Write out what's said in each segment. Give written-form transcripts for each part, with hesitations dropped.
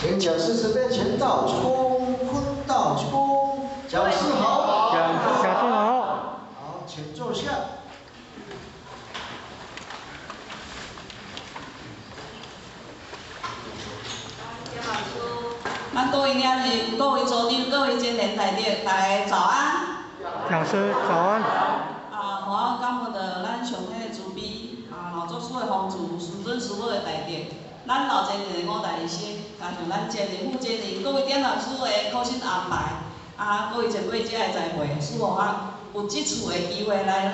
請講師慈悲前到鞠躬，坤道鞠躬。講師好。講師好。好，請坐下。咱各位領袖、各位組長、各位青年大德，大家早安。講師早安。啊，我感覺到咱上體的慈悲，啊，老祖師的風慈，師尊師母的大德，咱老前人的五大醫生，加上咱前任副前任各位點老師的苦心安排，啊，各位前輩者的栽培，使予我有這次的機會來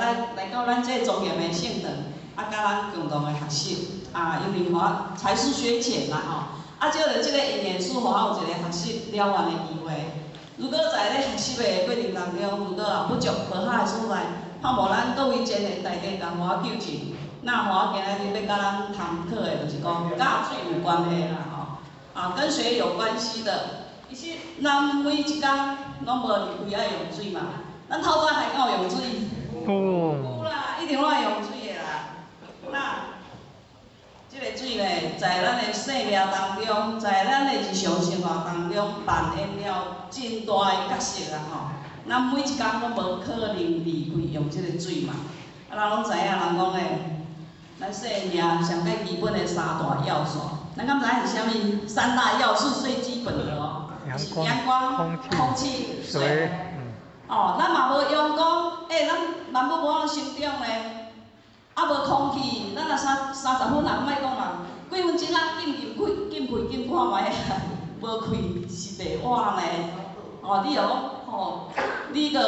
到咱這莊嚴的聖堂，啊，佮咱共同的學習，啊，因為我才疏學淺啦吼。啊，借著這个因緣，使予我有一个學習了完的機會。如果在咧學習的過程當中，如果有不足無合的所在，盼望咱各位前人大德共我糾正。那我今仔日欲佮咱談課的，就是講佮水有關係啦吼，啊，跟水有關係的。其實咱每一工攏無離開愛用水嘛，咱透早還敢有用水？有啦，一定攏愛用水的啦。那這个水呢，在咱的生命當中，在咱的日常生活當中扮演了真大的角色啦吼。咱每一工攏無可能離開用這个水嘛。啊，咱攏知影人講咧，咱生命上蓋基本的三大要素，咱敢知影是啥物？三大要素最基本的哦，是陽光、空氣、水。哦，咱嘛無陽光，欸，咱萬物無法度生長咧。啊，無空氣，咱若三十分人莫講啦，幾分鐘啊，禁禁氣，禁氣禁看覓啊，無氣是袂活呢。哦，你若講吼，你個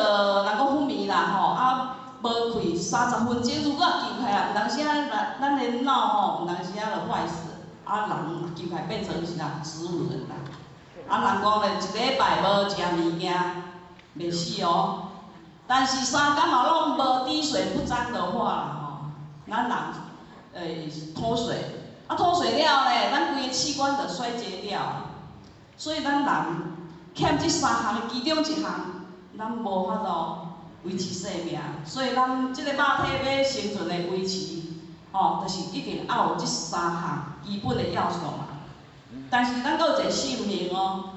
人講昏迷啦吼，啊，無氣三十分鐘，如果禁開啊，有當時啊，咱的腦吼，有當時啊就壞死，啊，人禁開變成是啥植物人啦。啊，人講咧，一禮拜無食物件，袂死哦。但是三工嘛攏無滴水不沾的話啦。咱人脫水，啊脫水了咧，咱規个器官就衰竭掉，所以咱人欠這三項的其中一項，咱無法度維持生命。所以咱這个肉體欲生存的維持，吼，就是一定愛有這三項基本的要素嘛。但是咱閣有一個性命哦，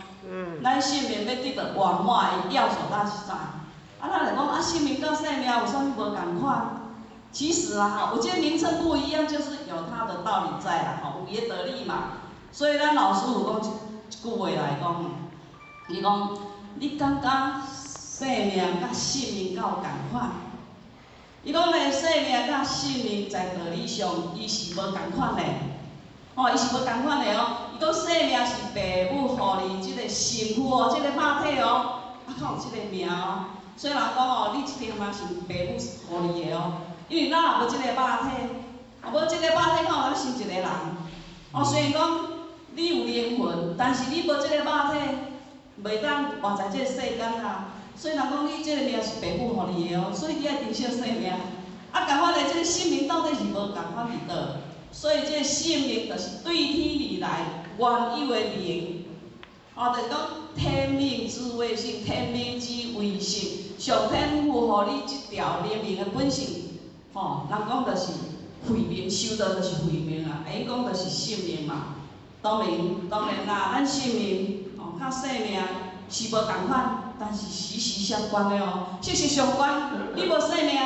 咱性命欲得到圓滿的要素，咱是啥？啊，咱就講啊，性命佮生命有啥物無仝款？其實啊，吼，有這個名稱不一樣，就是有它的道理在啦，吼，有伊的道理嘛。所以咱老師有講一句話來講，伊講你感覺生命佮性命敢有仝款？伊講咧，生命佮性命在道理上，伊是無仝款的，吼，伊是無仝款的哦。伊講生命是父母予你這個身軀哦，這個肉體哦，啊，閣有這個命哦。所以人講哦，你這條命是父母予你的哦。因為咱若無這個肉體，啊無這個肉體，敢有咱生一個人？哦，雖然講你有靈魂，但是你無這個肉體，袂當活在這個世間啊。所以人講你這個命是父母予你的哦，所以你愛珍惜生命。啊，仝款的這個性命到底是無仝款佇佗？所以這個性命就是對天而來原有的靈。哦，就是講天命之謂性，天命之謂性，上天賦予你這條靈命的本性。吼，人講就是慧命，修道就是慧命啊，會用講就是性命嘛。當然，當然啦，咱性命吼，佮生命是無仝款，但是息息相關的哦，息息相關。你無生命，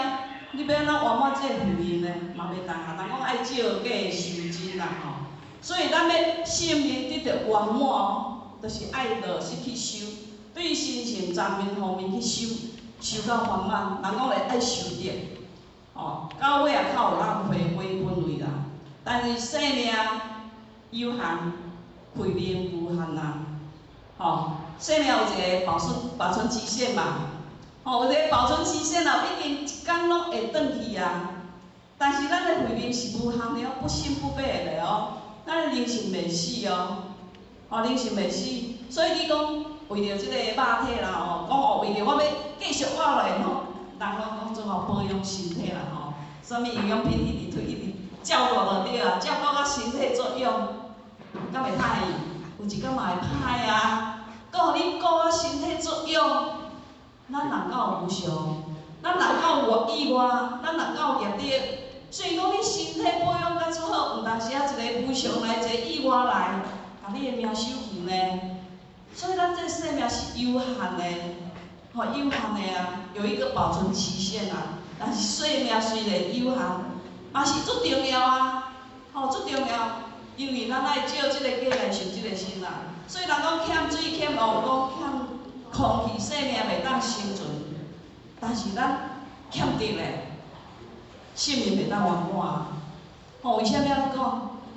你欲按怎圓滿這個慧命呢？嘛袂當啊。人講愛照假修真啦吼，所以咱欲性命得到圓滿哦，就是愛落實去修，對身心層面方面去修，修到圓滿。人講咧愛修德。哦，到尾也較有人回歸本位啦。但是生命有限，慧命無限啊。吼，生命有一個保存期限嘛。吼，有一個保存期限啊，一定一工攏會轉去啊。但是咱的慧命是無限的哦，不生不滅的哦。咱的靈性袂死哦，吼，靈性袂死。所以你講為著這個肉體啦吼，講哦為著我欲繼續活落去吼。人攏講做吼保養身體啦吼，啥物營養品一直推一直照顧就對啊，照顧到身體作用，敢會歹？有一工嘛會歹啊。閣予你顧到身體作用，咱人敢有無常？咱人敢有意外？咱人敢有業力？所以講你身體保養甲足好，有當時啊一个無常來，一个意外來，共你的命收去呢。所以咱這生命是有限的，吼，有限的啊，有一個保存期限啊。但是生命雖然有限，嘛是足重要啊，吼，足重要，因為咱愛照這個價來受這個身啊。所以人講欠水欠雨，講欠空氣，生命袂當生存。但是咱欠德咧，生命袂當圓滿。吼，為啥物按呢講？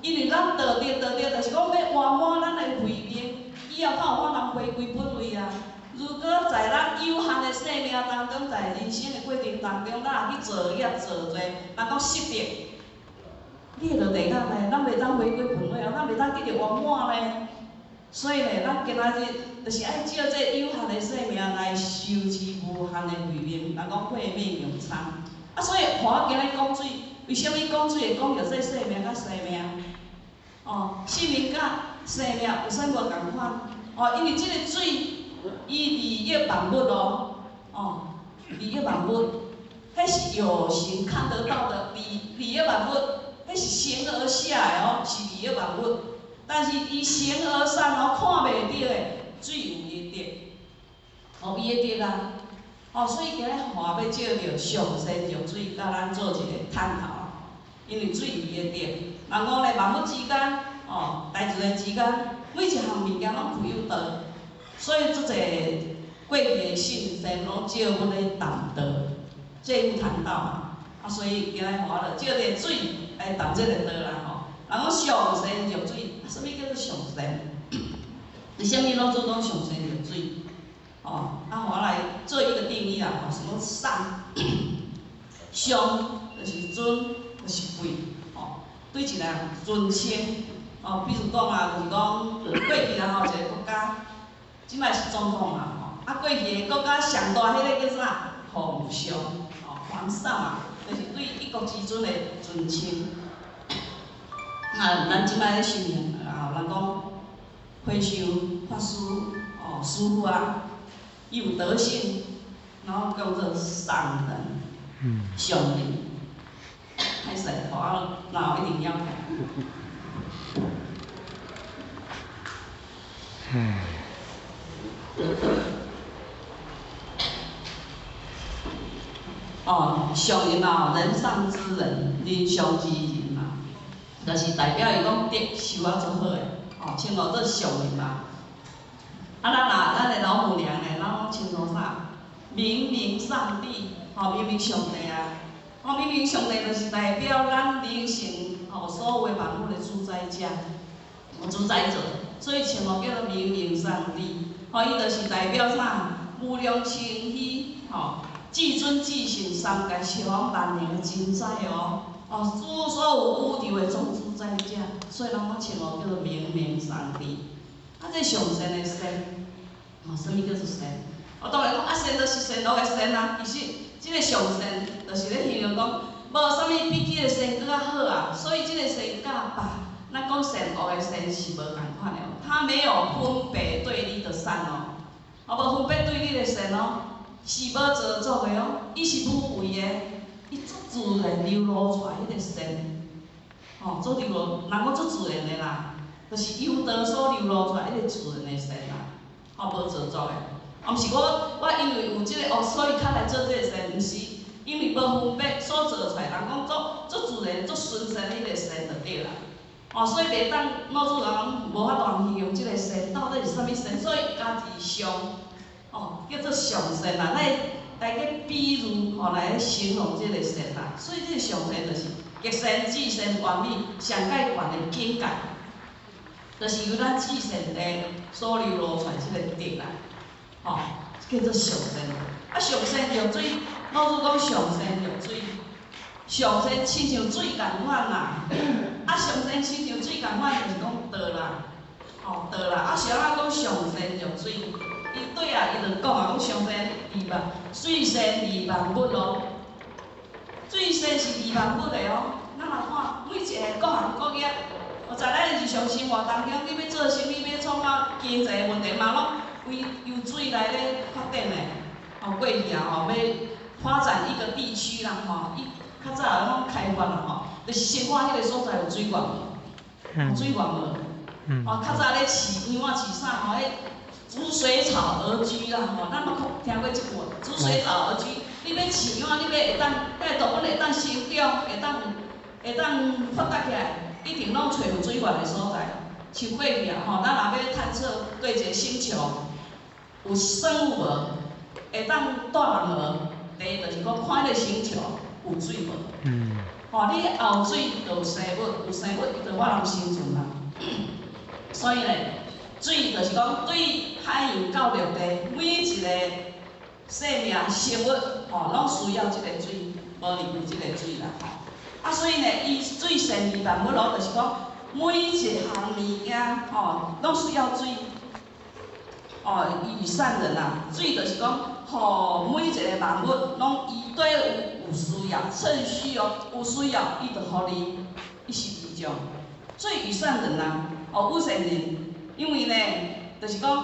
因為咱道德道德，就是講欲圓滿咱的慧命，以後才有法通回歸本位啊。如果在咱有限的生命當中，在人生的過程當中，咱若去造業造罪，人講失德，你會落地獄呢？咱袂當回歸本位啊，咱袂當得著圓滿呢。所以呢，咱今仔日就是愛藉這有限的生命來修持無限的慧命，人講慧命永長。啊，所以我今日講水，為啥物講水會講著這生命佮生命？哦，生命佮生命有啥無仝款？哦，因為這個水，伊利益萬物哦，哦，利益萬物，彼是有形看得到的利益萬物，彼是形而下的哦，是利益萬物。但是伊形而上哦，看袂著的水有伊的德，哦，伊的德啊，哦，所以今日我欲藉著上善若水，佮咱做一個探討。因為水有伊的德，人講咧萬物之間，哦，大自然之間，每一項物件攏具有道，所以足濟過去的聖賢攏教阮咧談道，借物談道嘛。啊，所以今日我就藉著水來談這個道啦吼。人講上善若水，啊，啥物叫做上善？為啥物老祖講上善若水？哦，啊，我來做一個定義啦，吼，什麼上？上就是尊，就是貴，吼，對一個人尊稱，哦，比如講啊，就是講過去啦吼，一個國家，這擺是總統嘛，吼，啊，過去的國家上大彼個叫啥？皇上，哦，皇上啊，就是對一國之尊的尊稱。啊，咱這擺咧修行啊，人講和尚、法師、哦，師父啊，伊有德性，然後叫做上人、上人。歹勢，我腦一定要。哦，上人啊，人上之人，人上之人啊，就是代表伊講德修啊足好的，哦，稱呼做上人嘛。啊，咱若咱的老母娘呢，咱攏稱呼啥？明明上帝，吼，明明上帝啊。哦，明明上帝就是代表咱靈性，吼，所有萬物的主宰者，主宰者，所以稱呼叫做明明上帝。吼，伊就是代表啥？無量清虛，吼，至尊至聖三界十方萬能的真宰哦，哦，諸所有宇宙的總主宰者，所以人攏稱呼叫做明明上帝。啊，這上善的善，哦，啥物叫做善？哦，當然講啊，善就是善惡的善啊，其實。這個上善就是咧形容講，無啥物比這個善閣較好啊，所以這個善佮百，咱講善惡的善是無仝款的哦，它沒有分別對立的善哦，哦，無分別對立的善哦，是無造作的哦，伊是無為的，伊足自然流露出來彼個善，哦，足流露，人講足自然的啦，就是由道所流露出來彼個自然的善啦，哦，無造作的。啊，毋是我，我因為有這個惡，所以較來做這個善，毋是，因為無分別所做出來，人講足足自然、足純善彼個善就對啦。哦，所以袂當老祖人無法度形容這個善到底是啥物善，所以家己上，哦，叫做上善啦，來去比喻吼，來形容這個善啦。所以這個上善就是極善、至善、完美、上蓋懸的境界，就是由咱至善地所流露出來這個德啦。吼，叫做上善。啊，上善若水，老祖講上善若水，上善親像水仝款啦。啊，上善親像水仝款，就是講道啦，吼道啦。啊，啥人講上善若水？伊對啊，伊就講啊，講上善利萬，水善利萬物咯。水善是利萬物的哦。咱若看每一個各行各業，哦，在咱日常生活當中，你欲做生意，欲創啊經濟問題嘛，攏為由水來咧發展的，吼過去啊吼，欲發展一個地區啦吼，伊較早攏開發啦吼，就是先看彼個所在有水源無，水源無，哦，較早咧飼羊啊、飼啥吼，彼逐水草而居啦吼，咱捌聽過這句，逐水草而居。你欲飼羊，你欲會當，彼个動物會當生長，會當發達起來，一定攏揣有水源的所在。像過去啊吼，咱若欲探測對一个星球有生物無，會當蹛人無？第一就是講看彼个星球有水無。吼，你有水就有生物，有生物伊就有法度生存啊。所以咧，水就是講對海洋到陸地每一个生命生物吼，攏需要這个水，無離開這个水啦吼。啊，所以呢，伊水善利萬物咯，就是講每一項物件吼，攏需要水。哦，與善人啊，水就是講，予每一个萬物攏伊對有需要，趁需哦，有需要，伊就予你，伊是這種。所以與善人啊，哦，與善人，因為呢，就是講，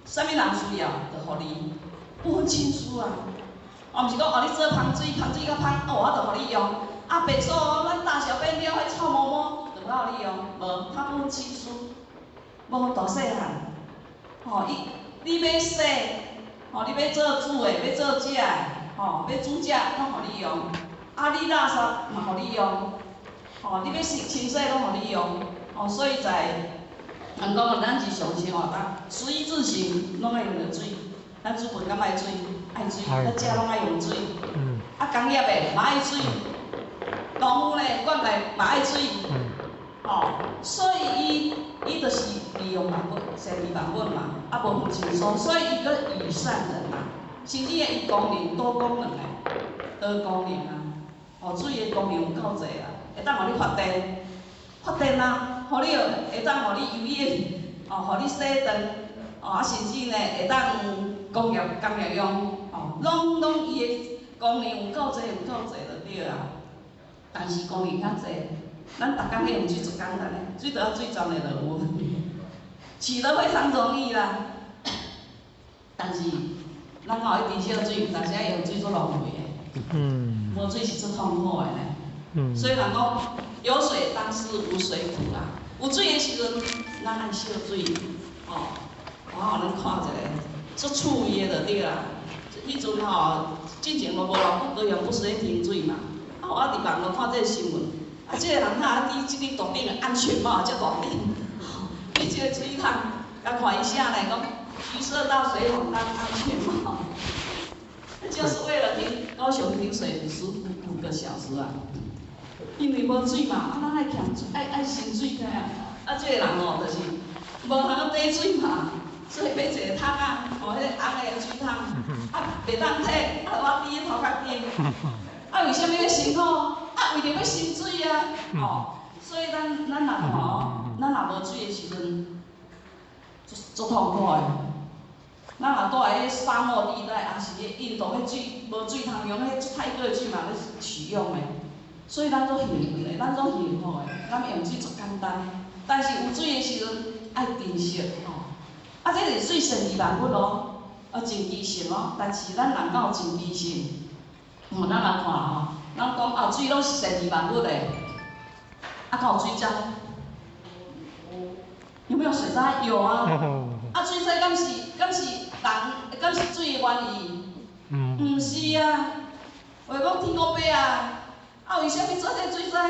啥物人需要，就予你，不分親疏啊。哦，毋是講哦，你做芳水，芳水較芳，哦，我就予你用。啊，便所咱大小便了，彼臭毛毛，就無予你用，無，他不分親疏，無分大細漢。吼，伊你欲洗，吼，你欲做煮的，欲做食的，吼，欲煮食，攏予你用。啊，你垃圾嘛予你用，吼，你欲洗清洗攏予你用，吼，所以在人講咱日常生活當，食衣住行攏愛用著水，咱煮飯敢愛水？愛水，咱食攏愛用水。啊，工業的嘛愛水，農夫呢灌溉嘛愛水，吼，所以伊就是利用萬物，善利萬物嘛，啊無分親疏，所以伊閣與善人嘛，甚至伊功能多功能的，多功能啊，哦，水的功能有夠濟啦，會當予你發電，發電啊，予你會當予你游泳，哦，予你洗頓，哦，啊，甚至呢會當工業用，哦，攏伊的功能有夠濟有夠濟就對啊，但是功能較濟。咱逐工去用水足簡單的，水槽水鑽的就有，取得非常容易啦。但是咱吼一直少水，但是愛用水足浪費的。無水是足痛苦的呢。所以人講有水當思無水苦啦。有水的時陣，咱愛惜水，吼。我予恁看一个，足趣味的就對啦。彼陣吼，進前嘛無偌久，高雄不是咧停水嘛？啊，我佇網路看這个新聞。啊，這個人哪佇這個頭頂的安全帽遮大頂，佇這個水桶，共看伊寫呢，講橘色大水桶當安全帽，就是為了停高雄停水15個小時啊，因為無水嘛，啊，咱愛欠水，愛省水起啊，啊，這個人哦，就是無通貯水嘛，所以買一个桶仔，吼，彼個紅的水桶，啊，袂當提，啊，我佇頭殼頂，啊，為啥物欲辛苦？啊，為著欲省水啊，吼，所以咱若吼，咱若無水的時陣，足足痛苦的。咱若蹛佇彼沙漠地帶，抑是彼印度彼水無水通用，彼太過的水嘛咧取用的，所以咱足幸運的，咱足幸福的，咱用水足簡單。但是有水的時陣愛珍惜吼。啊，這是水善利萬物咯，啊，真機性咯。但是咱人敢有真機性？吼，咱來看吼。咱講啊，水攏是善利萬物的，啊，敢有水災？有沒有水災？有啊。啊，水災敢是人，敢是水的原因？毋是啊。話講天公伯啊，啊，為啥物做這水災？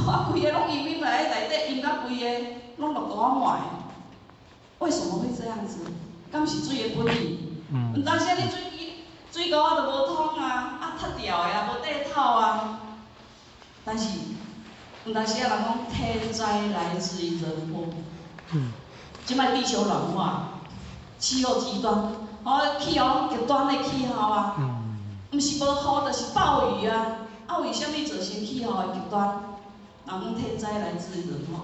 啊，規个攏淹淹來內底，淹甲規个攏落塗仔滿。為什麼會這樣子？敢是水的本意？有當時你水溝仔都無通啊，啊，塌掉的啊，無底透啊。但是有當時啊，人講天災來自於人禍。這擺地球暖化，氣候極端，吼，氣候極端的氣候啊，毋是無雨就是暴雨啊。啊，為啥物造成氣候的極端？人講天災來自於人禍，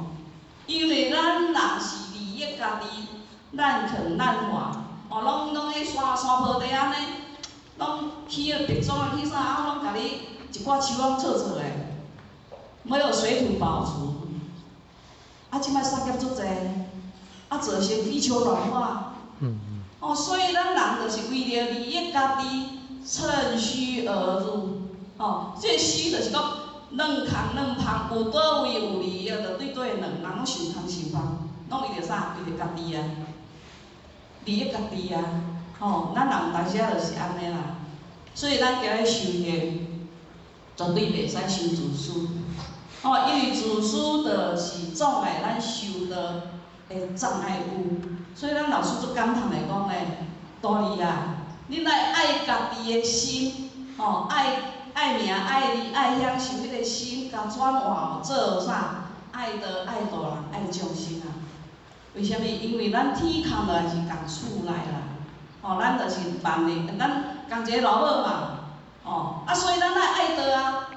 因為咱人是利益家己，濫墾濫伐，哦，攏彼山山坡地按呢，攏起個別莊啊，起啥啊，攏共你一寡樹攏錯錯的，沒有水土保持。啊，這擺殺業足濟，啊，造成地球暖化。哦，所以咱人就是為著利益家己，趁虛而入。哦，這個虛就是講軟空軟芳，有佗位有利益，就對佗位軟，人攏想空想芳。攏為著啥？為著家己啊，利益家己啊，吼，咱人有當時仔就是按呢啦。所以咱今日修行，絕對袂使傷自私，吼，因為自私就是阻礙咱修道的障礙物。所以咱老師足感嘆來講咧，道理啊，恁愛愛家己的心，吼，愛愛名愛利愛享受彼個心，共轉換做啥？愛道愛度人愛眾生啊！為啥物？因為咱天空落來是仝厝內啦，吼，咱就是萬力，咱仝一個老母嘛，吼，啊，所以咱愛愛道啊，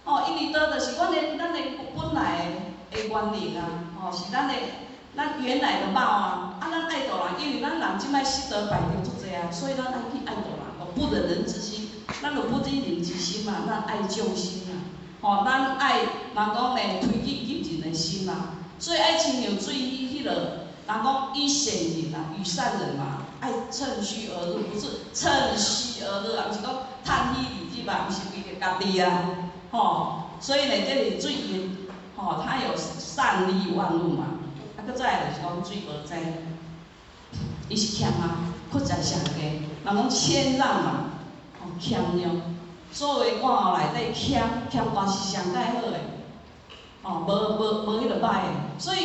吼，因為道就是阮的咱的本來的原理啊，吼，是咱的咱原來的貌啊，啊，咱愛度人，因為咱人這擺失德敗德足濟啊，所以咱愛去愛度人，不忍人之心，咱有不忍人之心嘛，咱愛眾生啊，吼，咱愛人講咧推己及人的心啊，所以愛親像水彼彼落，人講以善人啊，與善人嘛，愛趁虛而入，不是趁虛而入啊，毋是講趁虛而入啊，毋是為著家己啊，吼，所以呢，這是水因，吼，它有善利萬物嘛，啊，閣再來就是講水無爭，伊是謙啊，屈在上低，人講謙讓嘛，吼，謙讓，所有的歌吼內底謙謙大是上蓋好的，吼，無無無彼個歹的，所以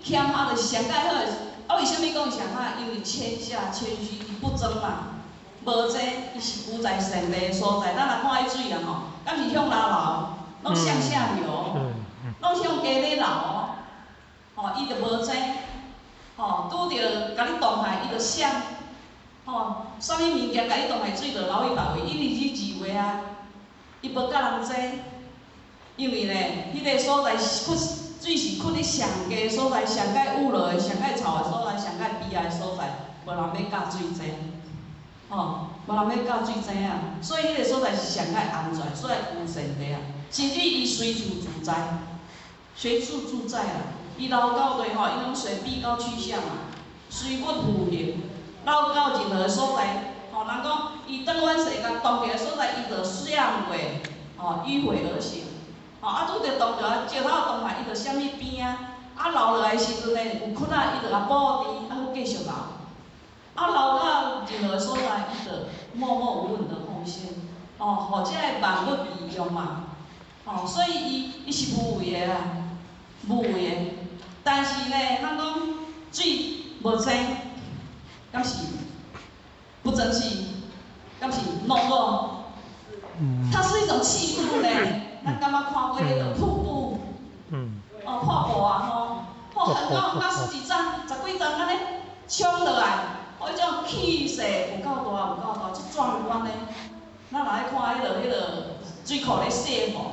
謙下就是上蓋好的。啊，為啥物講上好？因為謙下謙虛，伊不爭嘛，無爭，伊是浮在善地的所在。咱若看彼水啊吼，敢是向哪流？攏向下流，攏向低咧流，吼，伊就無爭，吼，拄著共你擋害，伊就閃，吼，啥物物件共你擋害，水就流去別位，因為伊自由啊，伊無佮人爭，因為咧，彼個所在是屈水是屈佇上低所在，上蓋污濁的、上蓋臭的所在、上蓋悲哀的所在，無人欲佮水爭，吼，無人欲佮水爭啊，所以彼個所在是上蓋安全，所以有善地啊，甚至伊隨處自在，隨處自在啊，伊流到對吼，伊攏隨彼到去向嘛，隨物浮行，流到任何所在，吼，人講伊轉彎世間當一個所在，伊就閃過，吼，迂迴而行，吼，啊，拄著當著石頭當來，伊就閃去邊仔，啊，流落來時陣呢，有窟仔，伊就共補甜，啊，閣繼續流，啊，流到任何所在，伊就默默無聞的奉獻，哦，予這个萬物利用嘛，吼，所以伊伊是無為的啦，無為的，但是呢，咱講水無爭，敢是不爭氣，敢是懦弱，它是一種氣度呢。咱敢捌看過彼個瀑布？哦，瀑布啊吼，吼，很高很高，十幾丈、十幾層按呢衝落來，哦，彼種氣勢有夠大，有夠大，足壯觀的。咱若愛看彼個彼個水庫咧泄洪，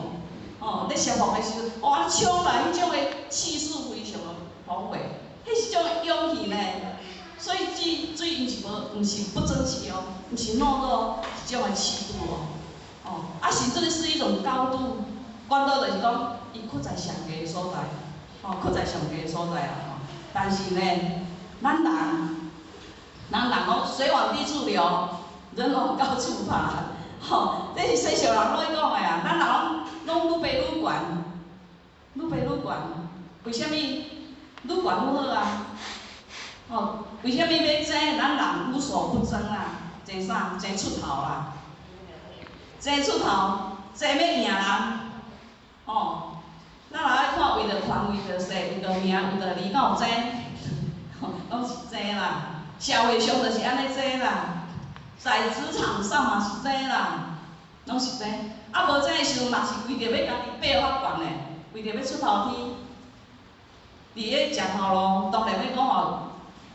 哦，咧泄洪的時陣，哇，衝來彼種的氣勢非常的宏偉，彼是種勇氣呢。所以水水毋是無，毋是不爭氣哦，毋是懦弱，是種的氣度哦。哦，啊，甚至是一種高度，高度就是講，伊屈在上低的所在，吼，屈在上低的所在啦吼。但是呢，咱人，咱人講水往低處流，人往高處爬，吼，這是世俗人攏愛講的啊。咱人攏攏愈爬愈懸，愈爬愈懸，為啥物？愈懸愈好啊！吼，為啥物欲爭？咱人無所不爭啦，爭啥？爭出頭啦，爭出頭，爭欲贏人，吼。咱若愛看為著權，為著勢，為著名，為著利，敢有爭？攏是爭啦。社會上就是按呢爭啦，在職場上嘛是爭啦，攏是爭。啊，無爭的時陣嘛是為著欲家己爬較懸的，為著欲出頭天。佇咧食頭路，當然欲講吼，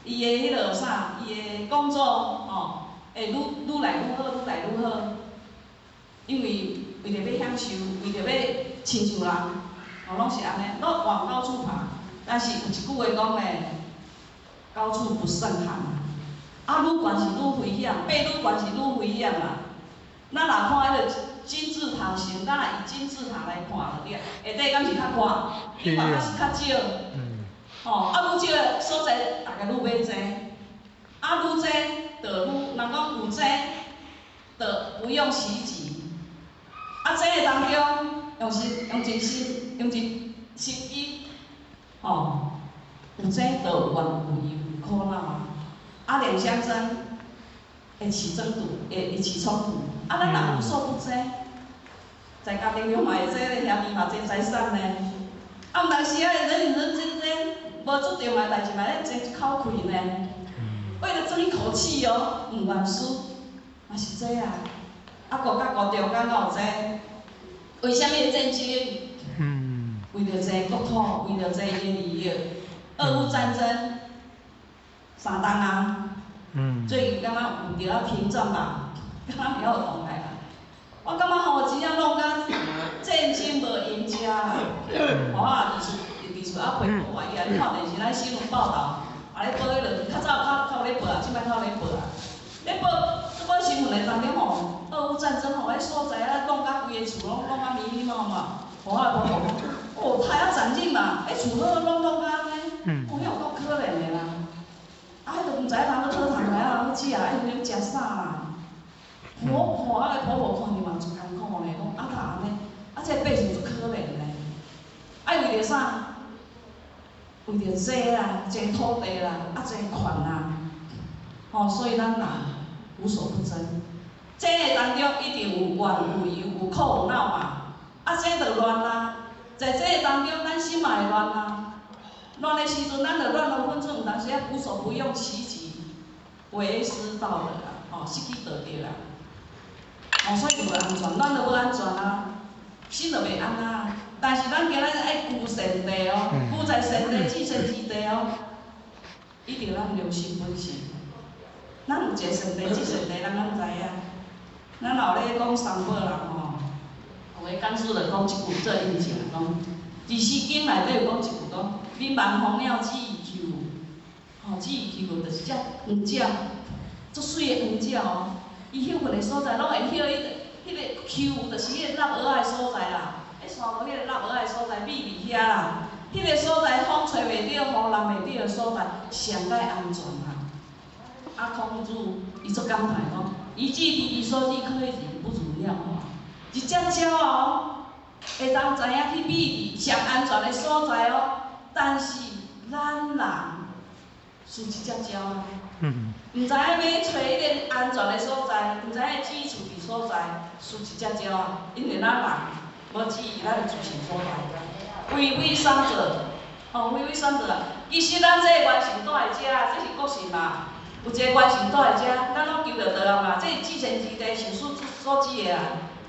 伊的彼個啥，伊的工作吼，會愈愈來愈好，愈來愈好。因為為著欲享受，為著欲親像人，吼，攏是按呢，攏往高處爬。但是有一句話講咧，高處不勝寒。啊，愈懸是愈危險，爬愈懸是愈危險啦。咱若看彼個金字塔形，咱若以金字塔來看就對，下底敢是較闊，你看較是較少。吼，啊，愈少的所在，逐家愈欲爭。啊，愈爭，就愈，人講有爭，就不用虛己。啊，爭的當中，用心，用盡心，用盡心機，吼。有爭就有怨，有憂有苦惱啊。啊，兩相爭會起爭執，會起衝突。啊，咱若無所不爭，在家庭中嘛會爭咧，兄弟嘛爭財產呢。啊，有當時啊，人與人之間無注重的代誌嘛，咧爭一口氣呢。為了爭一口氣哦，毋願輸，嘛是這啊。啊，國佮國中間閣有爭，為啥物會戰爭？為著爭國土，為著爭伊的利益。俄烏戰爭3冬啊，最近敢若有著啊停戰吧，敢若袂曉有動來啦。我感覺吼，真正弄甲戰爭無閒食啊！吼啊，佇厝啊陪無懷疑啊！你看電視，咱新聞報導，啊咧報彼落，較早較較有咧報啊，這擺較有咧報啊。咧報，咧報新聞的當中吼，俄烏戰爭吼，彼所在啊弄甲規个厝攏弄甲密密麻麻，吼啊婆婆講，哦，太啊殘忍嘛，彼厝好攏弄甲按呢，哦，彼有夠可憐的啦。啊，彼都毋知影通去討通，毋知影通去食，彼陣食啥啦？婆婆啊，個婆婆看著嘛足艱苦呢，講啊哪按呢？啊，這個百姓足可憐呢。啊，為著啥？為著爭啦，爭土地啦，啊爭權啦。吼，所以咱人無所不爭，爭的當中一定有怨有憂有苦有惱嘛。啊，爭就亂啦，在爭的當中，咱心嘛會亂啊。亂的時陣，咱就亂無分寸，有當時啊無所不用其極，為失道德啦，吼，失去道德啦。哦，所以就無安全，咱就無安全啊，心就袂安啊。但是咱今仔日愛求善地哦，求在善地，至善之地哦，一定咱良心本性。咱有一个善地，至善地，咱敢知影？咱若有咧講三寶人吼，有的講師就講一句做印證，講《二詩經》內底有講一句講：民望蜂鳥止於丘，吼，止於丘就是隻黃鳥，足媠的黃鳥哦。伊歇睏的所在，攏會歇彼個丘，就是彼個納蚵仔的所在啦。彼山無彼個納蚵仔的所在，秘密遐啦。彼個所在風吹袂著，雨淋袂著的所在，上蓋安全啊！啊，孔子伊足感嘆講：一句弟弟說句，可以忍不如鳥吼。一隻鳥哦，會當知影去避佇上安全的所在哦。但是咱人輸一隻鳥啊，毋知影欲揣彼個安全的所在，毋知影寄厝佇所在，輸一隻鳥啊！因為咱人無注意咱的自性所在。唯非三者，吼，唯非三者。其實咱這個願神住佇遮，這是國神嘛。有一個願神住佇遮，咱攏求著倒啊嘛。這是至善之地，上師所指的啊。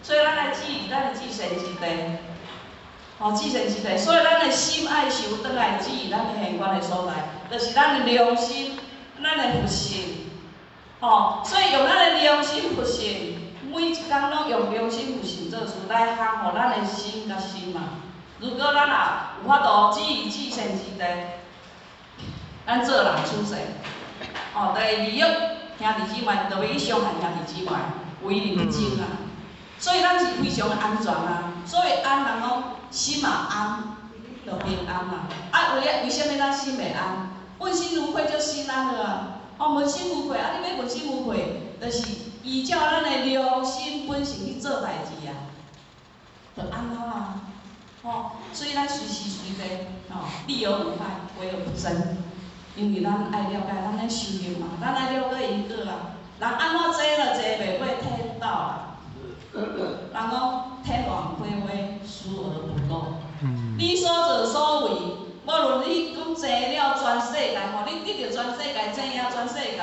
所以咱愛注意咱的至善之地，吼，至善之地。所以咱的心愛修轉來注意咱的現觀的所在，就是咱的良心，咱的佛性，吼。所以用咱的良心佛性，每一工攏用良心佛性做事來烘予咱的心佮心嘛。如果咱若有法度注意至善之地，咱做人處世，哦，就會利益兄弟姊妹，就袂去傷害兄弟姊妹，為人不爭啊。所以咱是非常安全啊。所以安人講心嘛安，就平安啦。啊，為啥物咱心會安？問心無愧就心安了啊。哦，問心無愧，啊，你欲問心無愧，就是依照咱的良心本性去做代誌啊，就安好啊。吼，所以咱隨時隨地，吼，利而無害，為而不爭。因為咱愛了解，咱咧修行嘛，咱愛了解因果啊。人按怎坐了坐袂過天道啊？人講天網恢恢，疏而不漏。你所作所為，無論你講坐了全世界吼，你得著全世界，知影全世界。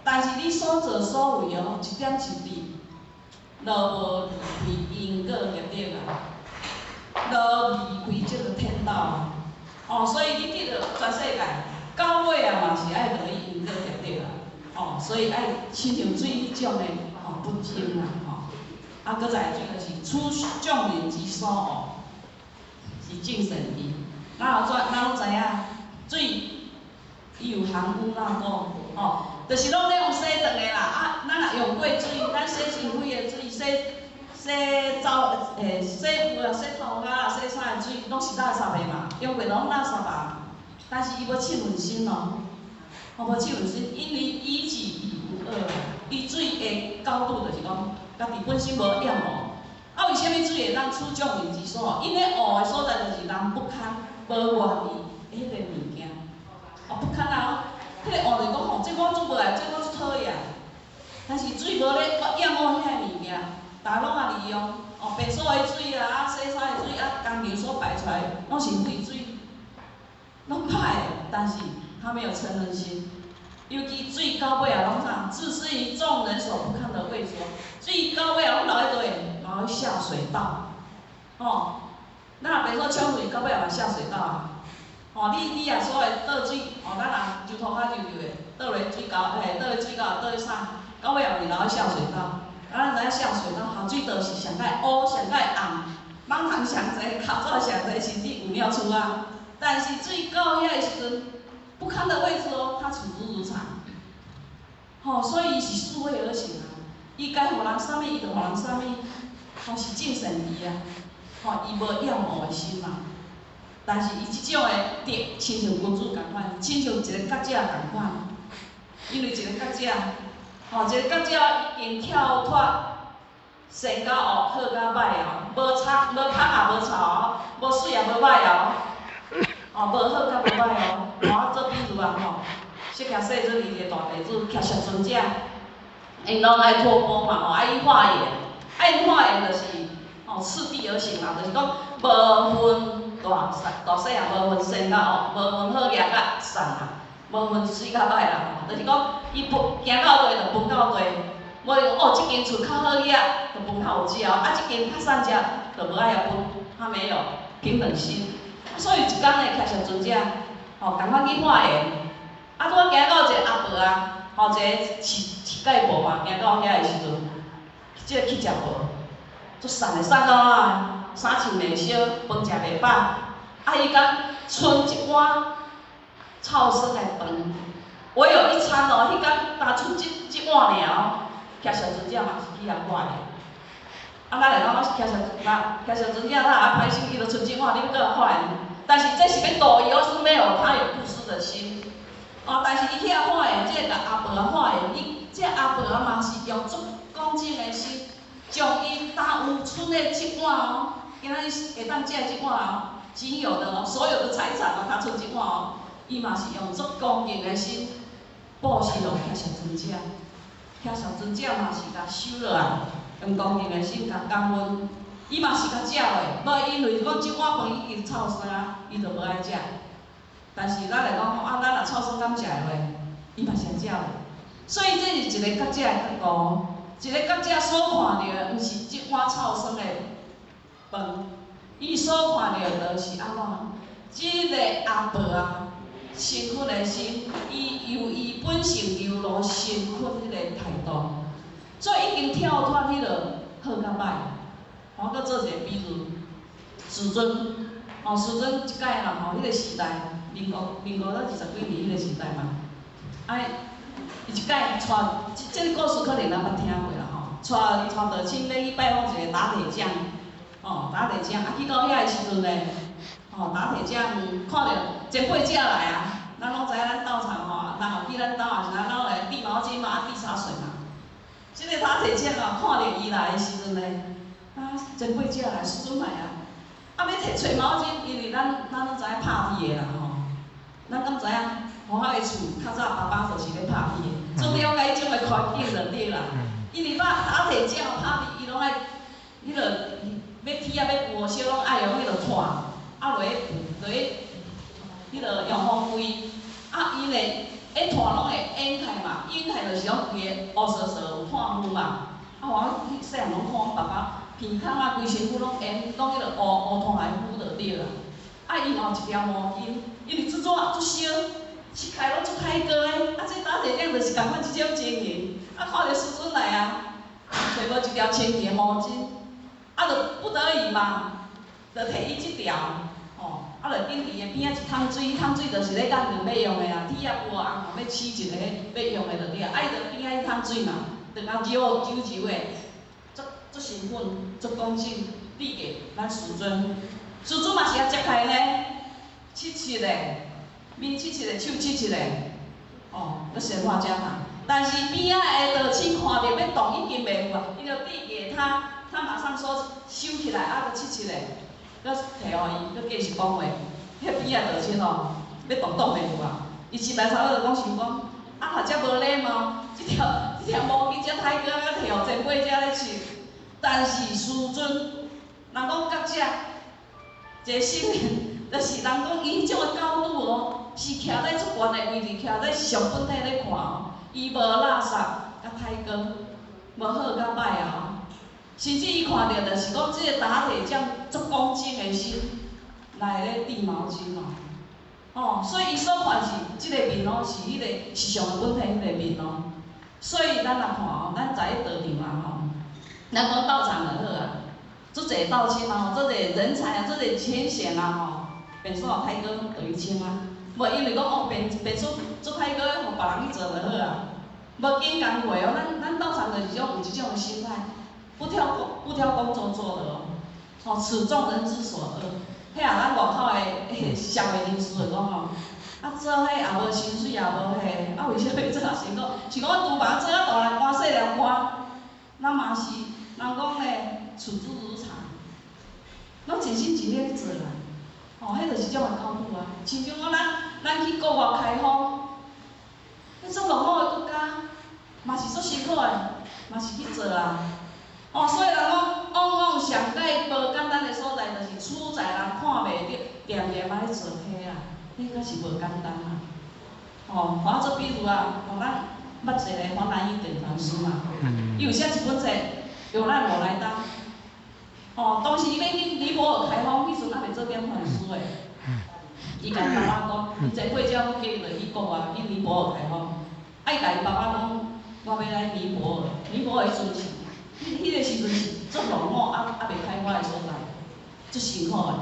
但是你所作所為哦，一點一滴，都無離開因果業力啊，都離開這個天道啊。哦，所以你得著全世界，到尾啊嘛是愛落去因果業力啊。哦，所以愛親像水彼種的吼，不爭啦吼。啊，閣再來就是處眾人之所惡，是眾善意。咱有怎，咱攏知影，水伊有含污納垢，吼，就是攏咧用洗頓的啦。啊，咱若用過水，咱洗身軀的水，洗洗澡洗褲啊、洗頭殼啊、洗衫的水，攏是垃圾的嘛，用過攏垃圾啊。但是伊無浸潤身哦，吼無浸潤身，因為以己以無惡，伊水的角度就是講，家己本身無厭惡。啊，為啥物水會當處眾人之所惡？因為惡的所在就是人不堪，無願意。彼个物件，哦，不堪啊！彼个换就讲吼，這我做無來，這我足討厭。但是水無咧厭惡遐个物件，逐家攏愛利用，哦，便所的水啊，啊，洗衫的水啊，工廠所排出來，攏是廢水，攏歹的。但是他沒有嗔恨心，尤其水到尾啊，攏啥？置身於眾人所不堪的位置，水到尾啊，攏流佇佗？流去下水道，吼。咱若便所沖水，到尾也嘛下水道啊。吼，你若所謂倒水，吼，咱若就塗跤溜溜的，倒落水溝，嘿，倒落水溝，倒去啥？到尾也是流去下水道。啊，咱知影下水道下水道是上蓋烏、上蓋暗，蠓蟲上濟，跤爪上濟，甚至有尿出啊。但是水到遐个時陣，不堪的位置哦，它處之如常。吼，所以伊是四位而行啊。伊該予人啥物，伊就予人啥物，吼，是盡善治啊。吼，伊無厭惡的心嘛。但是伊這種的德，親像君子仝款，親像一個覺者仝款。因為一個覺者，吼，一個覺者已經跳脫善甲惡、好甲歹哦，無差無香也無臭哦，無媠也無歹哦，哦，無好甲無歹哦。我做比如啊吼，釋迦世尊伊一個大弟子迦葉尊者，𪜶攏愛托缽嘛吼，愛去化緣，愛化緣就是吼次第而行啦，就是講無分大大細漢，無分善甲惡，無分好額甲善啦，無分媠甲歹啦吼，就是講伊分行到佗就分到佗，無講哦，這間厝較好額，就分較有食哦，啊，這間較散食，就無愛遐分，他沒有平等心。所以一工咧，迦葉尊者吼，仝款去化緣，啊，拄仔行到一個阿婆啊，吼，一個乞丐婆嘛，行到遐的時陣，這個乞食婆，足散的散到啊，衫穿袂燒，飯食袂飽，啊，伊敢賰一碗臭酸的飯，唯有一餐哦，彼工焦賰這碗爾哦，迦葉尊者嘛是去遐化緣。啊，咱來講，我是迦葉那迦葉尊者，咱也歹心，伊就賰這碗，你欲閣化緣？但是這是欲度伊，我是沒有，他有布施的心。哦，但是伊去遐化緣，這個阿婆化緣，伊這阿婆嘛是用足恭敬的心，將伊焦有賰的這碗哦，今仔日會當食的這碗哦，僅有的哦，所有的財產哦，焦賰這碗哦，伊嘛是用足恭敬的心布施予迦葉尊者，迦葉尊者嘛是共收落來，用恭敬的心共感恩，伊嘛是共食的，無因為講這碗飯已經臭酸啊，伊就無愛食。但是咱來講吼，啊，咱若臭酸敢食會落？伊嘛是愛食的。所以這是一個覺者的覺悟，一個覺者所看著的，毋是這碗臭酸的飯，伊所看著的就是按怎？這個阿婆啊，誠懇的心，伊由伊本性流露誠懇彼個態度，所以已經跳脫彼個好佮歹。我閣做一個比喻，世尊，吼，世尊一擺啦吼，彼個時代，民國才20幾年彼個時代嘛，啊，伊一擺帶，這個故事可能咱捌聽過啦吼，帶道親欲去拜訪一個打鐵匠，吼，打鐵匠，啊，去到遐的時陣咧，吼，打鐵匠看著前輩者來啊，咱攏知影咱道場吼，人有去咱兜也是咱攏會遞毛巾嘛，啊，遞茶水嘛。這個打鐵匠啊，看著伊來的時陣咧，啊，前輩者來，師尊來啊，啊，欲提揣毛巾，因為咱攏知影拍鐵的啦吼，咱敢知影？予我的厝較早爸爸就是咧拍鐵的，做了解這種的環境就對啦。因為打鐵匠拍鐵，伊攏愛，彼個欲鐵仔欲舊燒攏愛用彼個炭，啊落去落去，彼個用風櫃，啊伊咧，彼炭攏會掩開嘛，掩開就是講規个烏趖趖有炭霧嘛。啊，我細漢攏看阮爸爸鼻孔啊，規身軀攏掩，攏彼個烏烏炭來敷就對啦。啊，伊嘛有一條毛巾，因為足熱足燒，切開攏足歹過的。啊，這打鐵匠就是仝款這種情形。啊，看著師尊來啊，揣無一條清氣的毛巾，啊，就不得已嘛，就提伊這條，吼，啊，就緊佇伊邊仔一桶水，彼桶水就是咧赣麵欲用的啊，鐵仔有紅欲試一个欲用的就對啊，啊，伊就邊仔彼桶水嘛，就共揉揉揉的，足足誠懇，足恭敬，遞給咱師尊。師尊嘛是也接開呢，拭拭咧，面拭拭咧，手拭拭咧，哦，咧仙話家嘛。但是邊仔的道親看著欲動已經袂有啊，伊就遞給他，他馬上說收起來，啊，閣拭拭咧，閣提予伊，閣繼續講話。彼邊仔道親哦，欲擋擋袂有啊。伊心內頭就講想講，啊，若遮無禮貌，這條毛巾遮歹閣啊，摕予前輩遮咧穿。但是師尊，人講覺者，一個聖人，就是人講伊彼種的高度哦，是徛在足懸的位置，徛在上本體咧看哦，伊無垃圾佮歹閣，無好佮歹啊吼。甚至伊看著就是講，這個打鐵匠足恭敬的心來咧遞毛巾哦，吼，所以伊所看是這個面哦，是彼個是上的本體彼個面哦。所以咱若看哦，咱在道場啊吼，咱講道場就好啊，足濟道親啊吼，足濟人才啊，足濟前賢啊吼，便所歹閣攏予伊請啊，無因為講哦，便所足歹閣，予別人去做就好啊，無緊工課哦，咱道場就是種有這種的心態。不挑工作做的哦，吼，此眾人之所惡。彼啊，咱外口的社會人士會講吼，啊做彼也無薪水也無彼，啊為啥物做遮辛苦？是講廚房做啊大力寒細粒寒，咱嘛是人講咧，處之如常，攏盡心盡力去做啦。吼，彼就是這種的高度啊。親像講咱去國外開荒，彼種落後的國家，嘛是足辛苦的，嘛是去做啊。哦，所以人講，往往上蓋無簡單的所在，就是處在人看袂著，恬恬仔咧做彼啊，彼閣是無簡單啊。哦，我做比如啊，哦，咱捌一個黃南一點傳師嘛，伊有寫一本冊，有難我來擔。哦，當時伊欲去尼泊爾開荒，彼陣猶未做點傳師的。伊共伊爸爸講，伊前輩者閣叫伊落去國外去尼泊爾開荒，啊，伊共伊爸爸講，我欲來尼泊爾，尼泊爾彼陣是。彼個時陣是足落伍，猶未開發的所在，足辛苦的。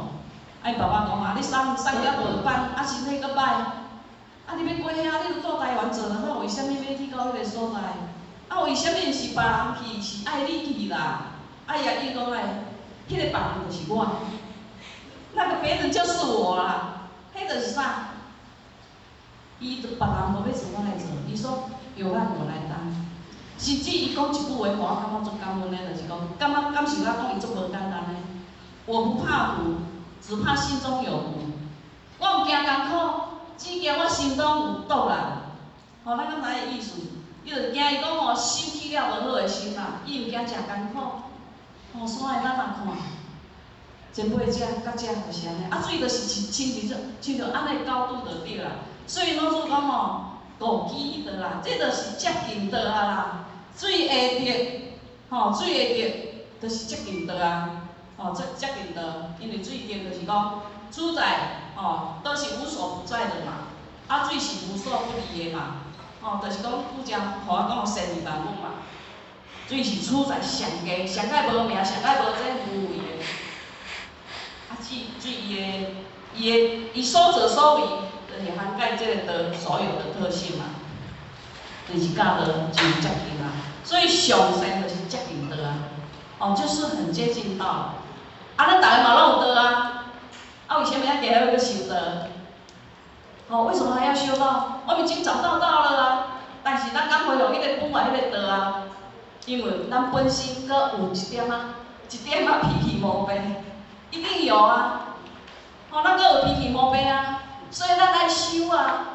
啊，伊爸爸講啊，你送送了無放，啊身體閣歹，啊你欲過遐，你就住台灣做就好，為啥物欲去到彼個所在？啊，為啥物毋是別人去，是愛你去啦？啊，伊也應講來，彼個別人就是我，那個別人就是我啦，彼就是啥？伊就別人無欲做，我來做。伊說有難我來擔。甚至伊講一句話，予我感覺足感恩的，就是講，感覺感受我講伊足無簡單的。我不怕苦，只怕心中有毒。我毋驚艱苦，只驚我心中有毒啦。吼，咱敢知影意思？伊就驚伊講吼，心起了無好的心啦，伊毋驚食艱苦。吼，所以咱若看，前輩者、覺者就是按呢，啊，水就是親像親像按呢高度就對啦。所以老祖講吼，五基道啦，這就是接近道啊啦。水會得，吼，水會得，就是接近道啊，吼，接近道，因為水德就是講主宰，吼，都是無所不在的嘛，啊，水是無所不利的嘛，吼，就是講拄才予我講善利萬物嘛，水是處在上低，上蓋無名，上蓋無這無為的，啊，水伊的伊所作所為，就是涵蓋這個道所有的特性嘛，就是佮道真接近啊。所以上善就是接近道啊，哦，就是很接近道。啊，咱逐个嘛攏有道啊，啊，為啥物還加還欲修道？哦，為什麼還要修道？我們已經找到道了啊，但是咱敢恢復彼個本來彼個道啊？因為咱本身閣有一點仔，一點仔脾氣毛病，一定有啊。哦，咱閣有脾氣毛病啊，所以咱愛修啊，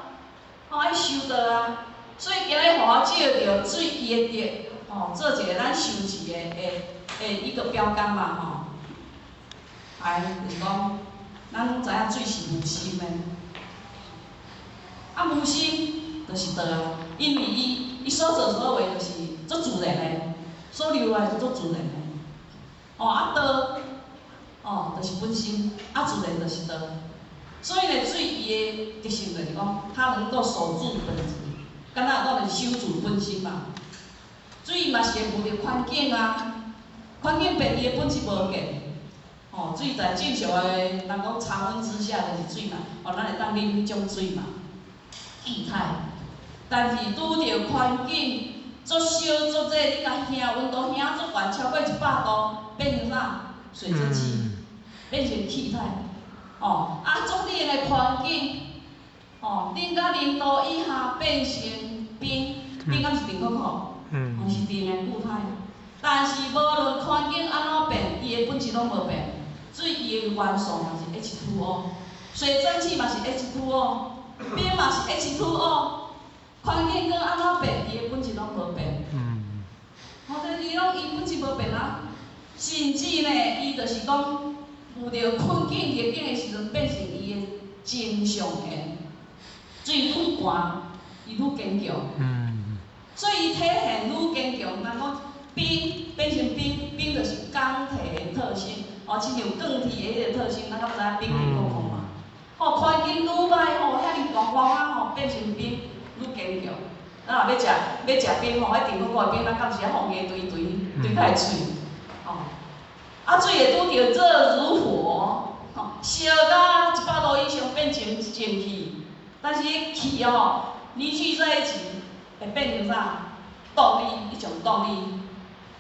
哦，愛修道啊。所以今日予我借著水伊的德，吼，做一個咱修持的一個標桿嘛，吼。來，就是講，咱攏知影水是無心的，啊，無心就是道啊，因為伊所作所為就是足自然的，所留來是足自然的。哦，啊道，哦，就是本心，啊自然就是道。所以呢，水伊的特性就是講，它能夠守住本質。敢若講是守住本心嘛，水嘛是會遇著環境啊，環境變伊的本質無變。吼，水在正常的人講常溫之下就是水嘛，吼，咱會當啉彼種水嘛，液態。但是拄著環境足燒足熱，你共瓦溫度瓦足懸超過100度，變成啥？水蒸氣，變成氣態。哦，啊，足冷的環境。吼，冷到零度以下變成冰，冰敢是冰塊塊？吼，是定的固態。但是無論環境按怎變，伊的本質攏無變。水伊的元素嘛是 H2O，水蒸氣嘛是 H2O。冰嘛是 H2O，環境閣按怎變，伊的本質攏無變。吼，就是伊攏伊本質無變啊，甚至呢，伊就是講遇著困境逆境的時陣，變成伊的正常緣，水愈寒，伊愈堅強。所以伊體現愈堅強，人講冰變成冰，冰就是鋼鐵的特性，哦，親像鋼鐵的彼個特性，咱敢知影冰冰冰冰嘛？吼，環境愈歹吼，遐爾寒寒啊吼，變成冰愈堅強。咱若欲食冰吼，彼甜滷滷的冰，咱敢是愛放牙堆堆，堆較會脆，吼。啊，水會拄著熱如火，吼，燒到100度以上變成蒸汽，但是氣吼凝聚在一起，會變成啥？動力，一種動力。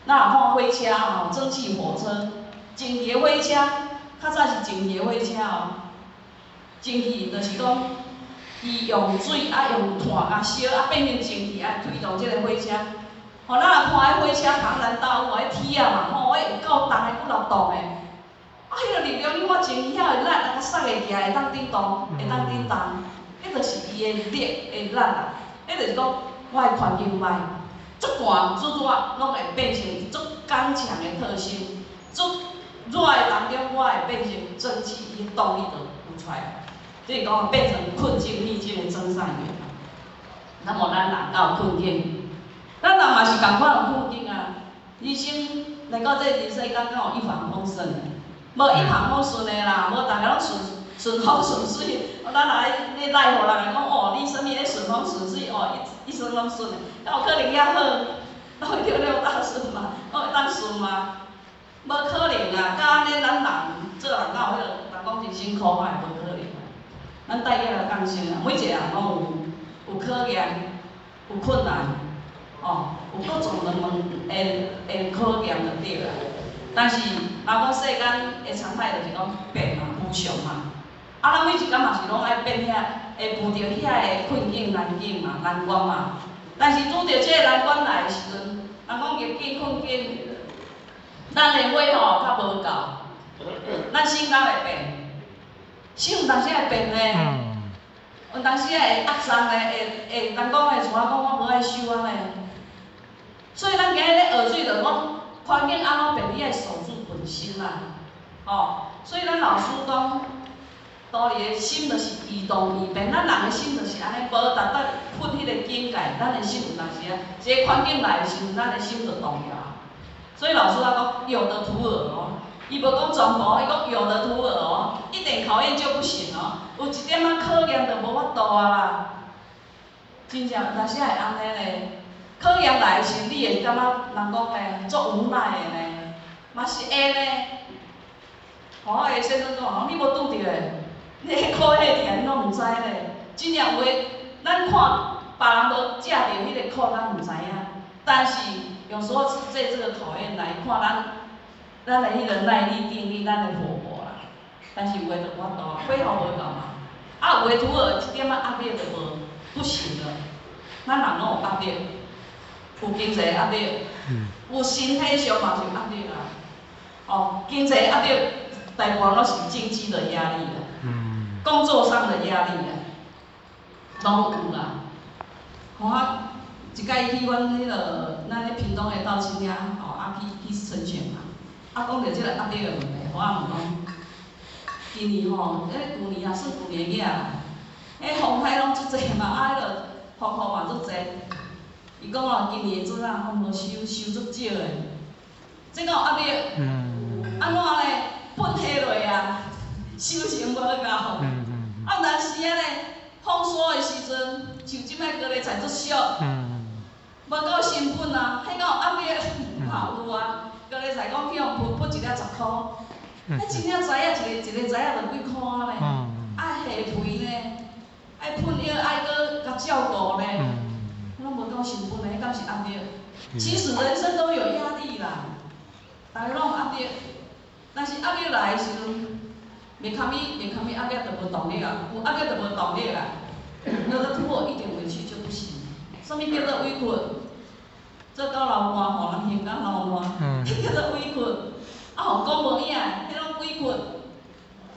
咱若看火車吼，蒸汽火車，蒸汽的火車，較早是蒸汽的火車哦。蒸汽就是講，伊用水啊，用炭共燒啊，變成蒸汽啊，推動這個火車。吼，咱若看彼火車龐然大物，彼鐵仔嘛，吼，彼有夠重的，有夠重的。啊，彼个力量你看蒸汽遐會力，啊，捒會起來，會當振動，會當振動，彼就是伊的力的力啊。彼就是講，我的環境歹，足寒足熱，攏會變成足剛強的特性。足熱的當中，我會變成蒸汽，伊的動力就有出來。即是講變成困境逆境的增上緣。那麼咱人敢有困境？咱人嘛是仝款有困境啊。人生來到這人世間，敢有一帆風順的？無一帆風順的啦，無逐家攏順順風順水。咱若咧賴予人來講，哦，你啥物咧順風順水，哦，一生攏順的，敢有可能遐好？攏會著六大順嘛？攏會當順嗎？無可能啊！敢按呢，咱人做人敢有彼個人講人生苦海，無可能啊！咱帶業來共生啊，每一個人攏有考驗，有困難，哦，有各種的問的考驗就對啦。但是，若講世間的常態就是講變嘛，無常嘛。啊，咱每一工嘛是攏愛變遐，會遇著遐个困境難境嘛、難關嘛。但是拄著這个難關來的時陣，人講逆境困境，咱的火吼較無夠，咱心敢會變？心有當時會變呢，有當時會壓送呢，會會人講的像我講我無愛修按呢。所以咱今日咧學水，就講環境按怎變，你愛守住本心啦，吼。所以咱老師講，道理的心就是易動易變，咱人的心就是按呢，無達到佛彼个境界，咱的心有當時啊，一个環境來的時陣，咱的心就動搖。所以老師他講有的徒耳哦，伊無講全部，伊講有的徒耳哦，一點考驗就不行哦，有一點仔考驗就無法度啊啦。真正有當時會按呢咧，考驗來的時，你會感覺人講呢，足無奈的呢，嘛是會呢。吼，我的先生講，你無拄著的，你彼苦彼疼，你攏毋知咧。真正有的，咱看別人無食著彼个苦，咱毋知影。但是有時候是借這個考驗來看咱的彼個耐力、定力、咱的火候啦。但是有的就無法度啊，火候無夠嘛。啊，有的拄好一點仔壓力就無，不行了。咱人攏有壓力，有經濟壓力，有身體上嘛是有壓力啊。哦，經濟壓力大部分攏是經濟的壓力啦，工作上的壓力啊，攏有啦。吼啊，一擺去阮彼个咱咧屏東的道親遐，吼啊去去成全嘛，啊講著這個壓力的問題，我問講，今年吼，欸舊年啊算舊年的囝啦，彼風颱攏足濟嘛，啊彼个風雨嘛足濟。伊講哦，今年的棗仔吼無收收足少的，這敢有壓力？按怎咧？噴下落啊，收成無夠。啊，有當時啊咧，豐收的時陣，像這擺高麗菜足俗，無夠成本啊，彼敢有壓力？嘛有啊，高麗菜講去予噴噴一粒10箍，彼真正知影一个一个知影就幾箍啊咧，愛下肥呢，愛噴藥，愛閣共照顧呢，攏無夠成本的，彼敢是壓力？其實人生都有壓力啦，逐家攏有壓力，但是壓力來的時陣，袂堪伊，袂堪伊壓力就無動力啊，有壓力就無動力啊。有的突破一點委屈就不行。啥物叫做委屈？做到流汗吼，人胸甲流汗，彼叫做委屈。啊，予講無影的，彼攏委屈。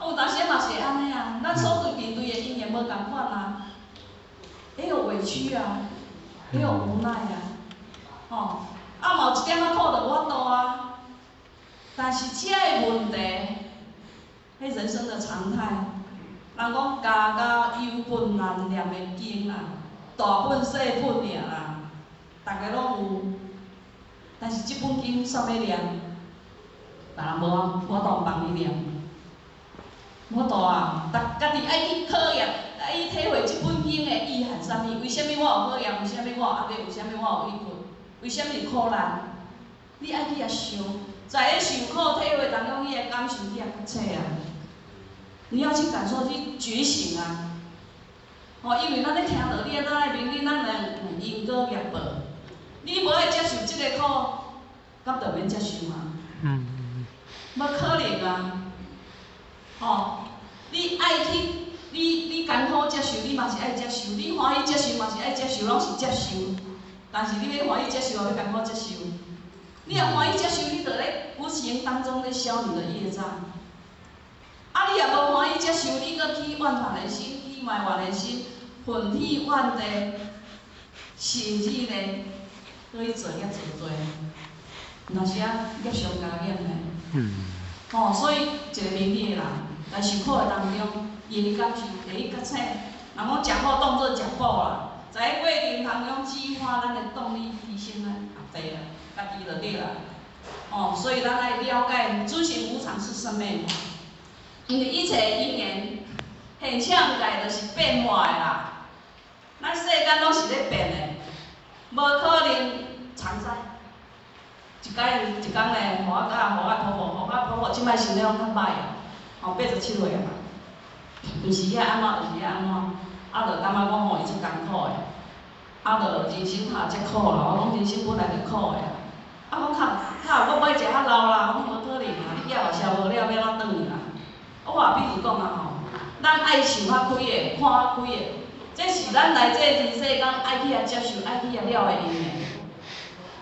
啊，有當時嘛是會按呢啊，咱所對面對的因緣無仝款啊。也有委屈啊，也有無奈啊，吼，啊嘛有一點仔苦就無法度啊。但是這个問題，彼人生的常態。人講家家有本難念的經啦，大本細本爾啦，逐家攏有。但是這本經煞欲念，別人無法度幫你念，無法度啊！逐家己愛去考驗，愛去體會這本經的意涵啥物？為啥物我有考驗？為啥物我有壓力？為啥物我有委屈？為啥物苦難？你愛去遐想，在咧受苦體會當中，你的感受去遐覺醒啊！你要去感受，去覺醒啊！吼，因為咱咧聽道理，咱愛明理，咱會有因果業報。你無愛接受這个苦，敢就免接受嗎？無可能啊！吼，你愛去，你艱苦接受，你嘛是愛接受；你歡喜接受嘛是愛接受，攏是接受。但是你欲歡喜接受，抑欲艱苦接受？你若歡喜接受，你就咧無形當中咧消你的業障。啊！你若無歡喜接受，你閣起怨嘆的心，起埋怨的心，恨天怨地，甚至呢，閣去造業造罪，有當時啊業上加減呢。吼，所以一個明理的人，在受苦的當中，伊會感受，會去覺醒。人講食好當做食補啦，在過程當中激發咱的動力，提升咱後地啦，家己就對啦。哦，所以咱愛了解諸行無常是啥物。因為一切因緣現象界就是變化的啦，咱世間攏是咧變的，無可能常在。一工一工咧，予我甲予我婆婆，予我婆婆這擺身體攏較歹啊，吼87歲啊嘛，毋是遐按怎，就是遐按怎，啊，就感覺講吼伊足艱苦的，啊，就人生較遮苦啦，我講人生本來就苦的啊，啊，講較較我欲食較老啦，我講無可能啊，你業嘛燒無了，欲按怎轉去啦？我比如講啊吼，咱愛想較開的，看較開的，這是咱來這人世間愛去遐接受、愛去遐了的因緣。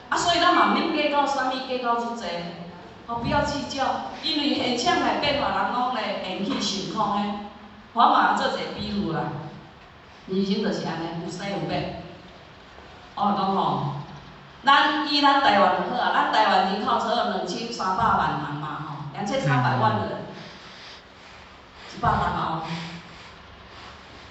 啊，所以咱嘛毋免計較啥物，計較遮濟，哦，不要計較，因為現象來變化，人攏咧緣起性空的。我嘛做一個比喻啦，人生就是按呢，有生有滅。我講吼，咱以咱台灣就好啊，咱台灣人口超過2300萬人嘛吼，2300萬人。100冬後，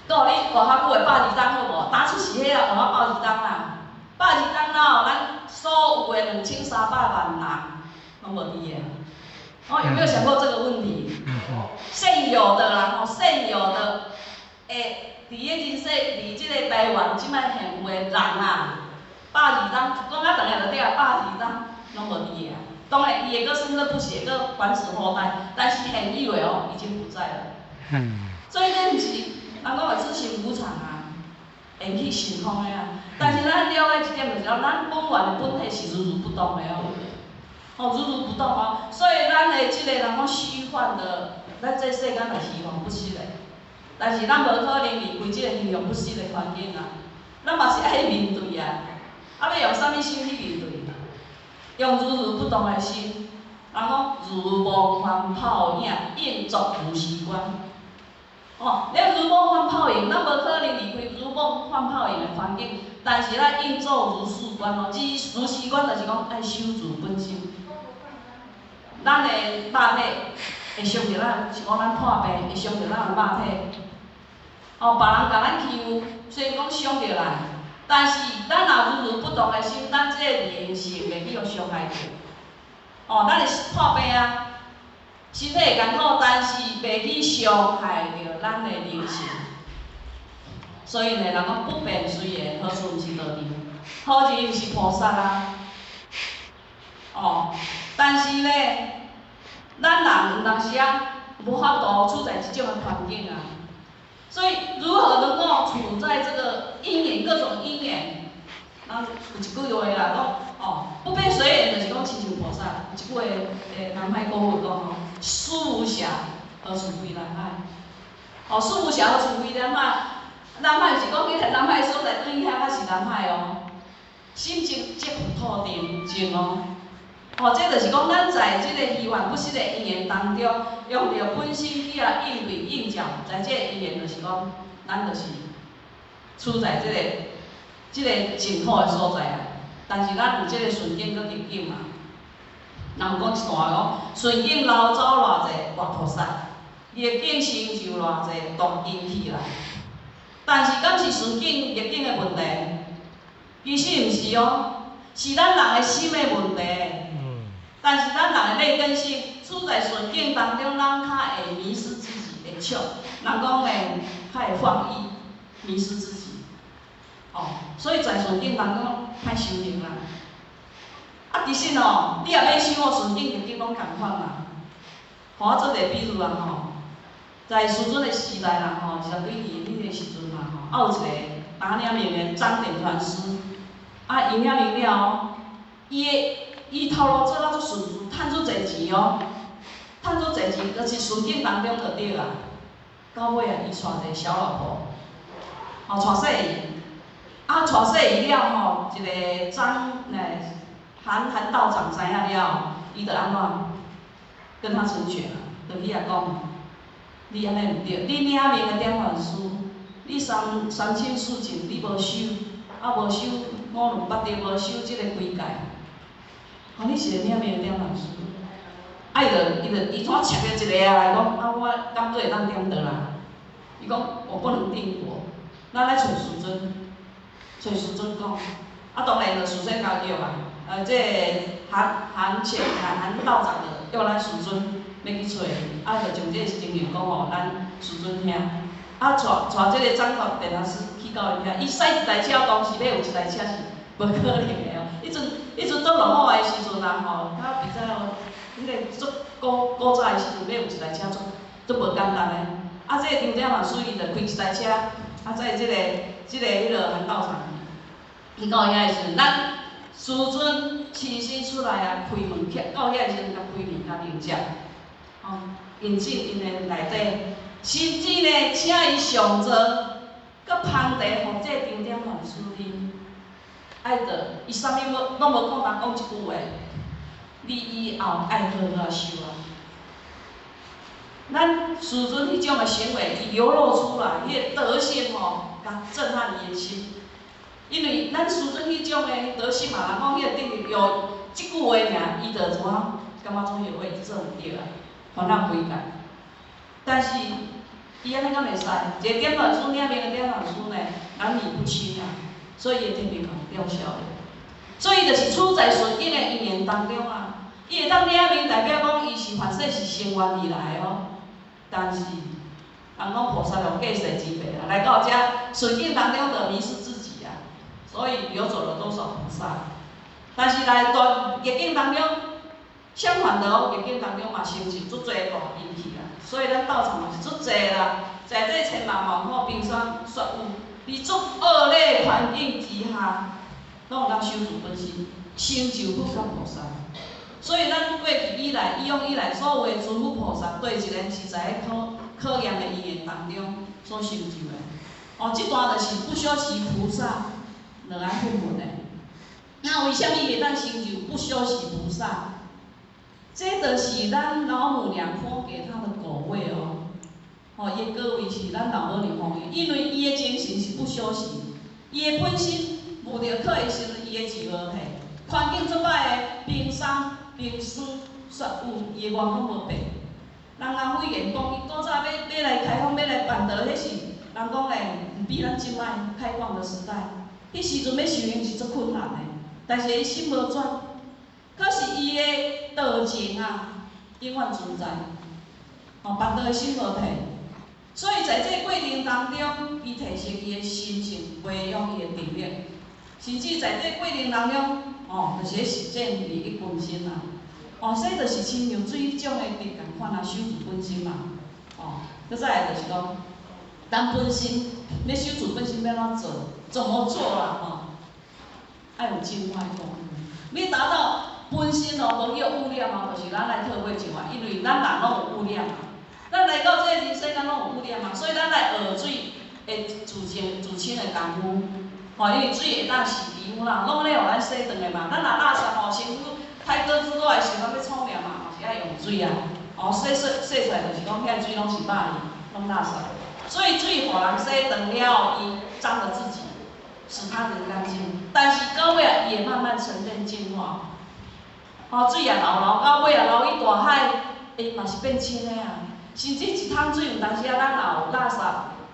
閣予你活較久的120冬好無？當初是彼啊，活百二冬啦，120冬了後，咱所有的2300萬人攏無佇个。哦，有沒有想過這個問題？現有的啦吼，現有的，欸，佇個人世，佇這個台灣這擺現有的人啊，百二冬，講較長的就對啊，百二冬攏無佇个啊。當然，伊會閣生生不息，閣繁殖後代，但是現有的哦，已經不在了。所以這毋是人講的諸行無常啊，緣起性空的啊。但是咱了解一點就是講，咱本源的本體是如如不動的哦，哦，如如不動哦。所以咱的這個人講虛幻的，咱這世間是虛幻不實的。但是咱無可能離開這個虛幻不實的環境啊，咱嘛是愛面對啊。啊，欲用啥物心去面對？用如如不動的心，人講如夢幻泡影，應作如是觀。哦，咱如夢幻泡影，咱無可能離開如夢幻泡影的環境，但是咱應作如是觀哦。如如是觀就是講愛守住本心。咱的肉體會傷著咱，是講咱破病會傷著咱的肉體。哦，別人共咱欺負，雖然講傷著咱，但是咱若如如不動的心，咱這個靈性袂去予傷害著。哦，咱會破病啊，身體會艱苦，但是袂去傷害著咱的靈性。所以呢，人講不變隨緣，何處毋是道場？何時毋是菩薩啊？哦，但是呢，咱人有當時啊，無法度處在這種的環境啊。所以，如何能夠處在這個因緣各種因緣？人有一句話啦，講哦，不變隨緣，就是講親像菩薩。有一句話，南海古佛講吼，思無邪，何處非南海？哦，思無邪，何處非南海？南海是講彼個南海所在，轉去遐才是南海哦。心靜則佛土淨哦。哦，這就是講，咱在這個虛幻不實的因緣當中，用著本心去啊應對應照，在這個因緣就是講，咱就是處在這個淨土的所在啊。但是咱有這個順境閣逆境嘛。人有講一段講，順境流走偌濟活菩薩，逆境成就偌濟大根器啦。但是敢是順境逆境的問題？其實毋是哦，是咱人的心的問題。但是咱人的劣根性，處在順境當中，咱較會迷失自己，會笑。人講咧，較會放逸，迷失自己。哦，所以在順境當中歹修行啦。啊，其實哦，你若欲修哦，順境逆境攏仝款啦。予我做一个比喻啊吼，在師尊的時代啦吼，20幾年彼個時陣啦吼，啊有一個打領名的張點傳師，啊伊領名了後，伊頭路做甲足順遂，趁足濟錢哦，趁足濟錢，就是順境當中就對啊。到尾啊，伊娶一個小老婆，吼娶細伊，啊娶細伊了吼，一個張韓道長知影了，伊就按怎跟他成全啊，就去遐講，你按呢毋對，你領名的點傳師，你三清四淨你無守，啊無守五律八德，無守這個規戒，吼你是個領名的點傳師，啊伊就伊怎切著一个啊來講，啊我敢做會當點道啦？伊講我不能定果，咱來揣師尊，揣師尊講，啊當然就師尊共約啊。這個韓前韓韓道長就約咱師尊欲去揣，啊，就將這個情形講予咱師尊聽，啊，帶這個張點傳師去到𪜶遐，伊駛一台車，當時欲有一台車是無可能的哦。彼陣倒落雨的時陣啊吼，較比較彼個足古早的時陣，欲有一台車足足無簡單的。啊，這個張點傳師伊就開一台車，啊，載這個彼落韓道長去到遐的時陣，咱師尊親身出來啊，開門，到遐時陣，共開門共迎接，吼，引進𪜶的內底，甚至呢，請伊上座，閣捧茶予這個張點傳師啉，愛著伊啥物無攏無講，但講一句話，你以後愛好好修啊。咱師尊彼種的行為，伊流露出來，彼個德性吼，共震撼伊的心。因為咱師尊彼種的德性嘛，人講彼個定力有這句話爾，伊就怎感覺做後悔，伊做毋對啊，煩惱悔改。但是伊按呢敢會使？一個點傳師領名的點傳師呢，男女不清啊，所以伊的天命共吊銷了。所以就是處在順境的因緣當中啊，伊會當領名，代表講伊是凡世是成願而來的哦。但是人講菩薩用過世之輩啊，來到遮順境當中就迷失自己啊，所以流走了多少菩薩。但是來到逆境當中，相反的哦，逆境當中嘛成就足濟大根器啦。所以咱道場嘛是足濟啦，在這千難萬苦、冰霜雪雨，佇足惡劣環境之下，攏有當守住本心，成就佛甲菩薩。所以咱過去以來、以往以來，所有的諸佛菩薩，對一個是在考驗的因緣當中所成就的。哦，這段就是不修習菩薩落來訓問的。那為啥物會當成就不修習菩薩？這就是咱老母娘封給他的果位哦。哦，伊的果位是咱老母娘封的，因為伊的精神是不修習，伊的本身無著課的時陣，伊的志無退，環境足歹的冰山、冰霜、雪雨，伊的願攏無變。人人諺言講，伊古早欲來開放，欲來辦道，彼是人講咧，毋比咱這擺開放的時代。彼時陣欲修行是足困難的，但是伊心無轉，可是伊的道情啊，永遠存在。吼，辦道的心無退，所以在這個過程當中，伊提升伊的心性，培養伊的定力，甚至在這個過程當中，哦，就是咧實踐利益群生啊。哦，所以就是親像水彼種的德仝款啊，守住本心嘛。哦，閣再來就是講，咱本身欲守住本心欲按怎做？怎麼做啦？吼，愛有淨化功夫。你達到本身哦，無去污染啊，就是咱來透過淨化，因為咱人攏有污染嘛。咱來到這個人世間攏有污染嘛，所以咱來學水會自淨自清的功夫。吼，因為水會當洗皮膚啦，攏咧予咱洗頓的嘛。咱若垃圾吼，身軀歹過煮落來時陣欲沖涼嘛，嘛是愛用水啊。哦，洗洗洗出來就是講遐水攏是肉去，攏垃圾。所以水予人洗頓了後，伊髒了自己，使他人乾淨。但是到尾啊，伊會慢慢沉澱淨化。吼，水也流流到尾啊，流去大海，伊嘛是變清的啊。甚至一桶水，有當時啊，咱也有垃圾，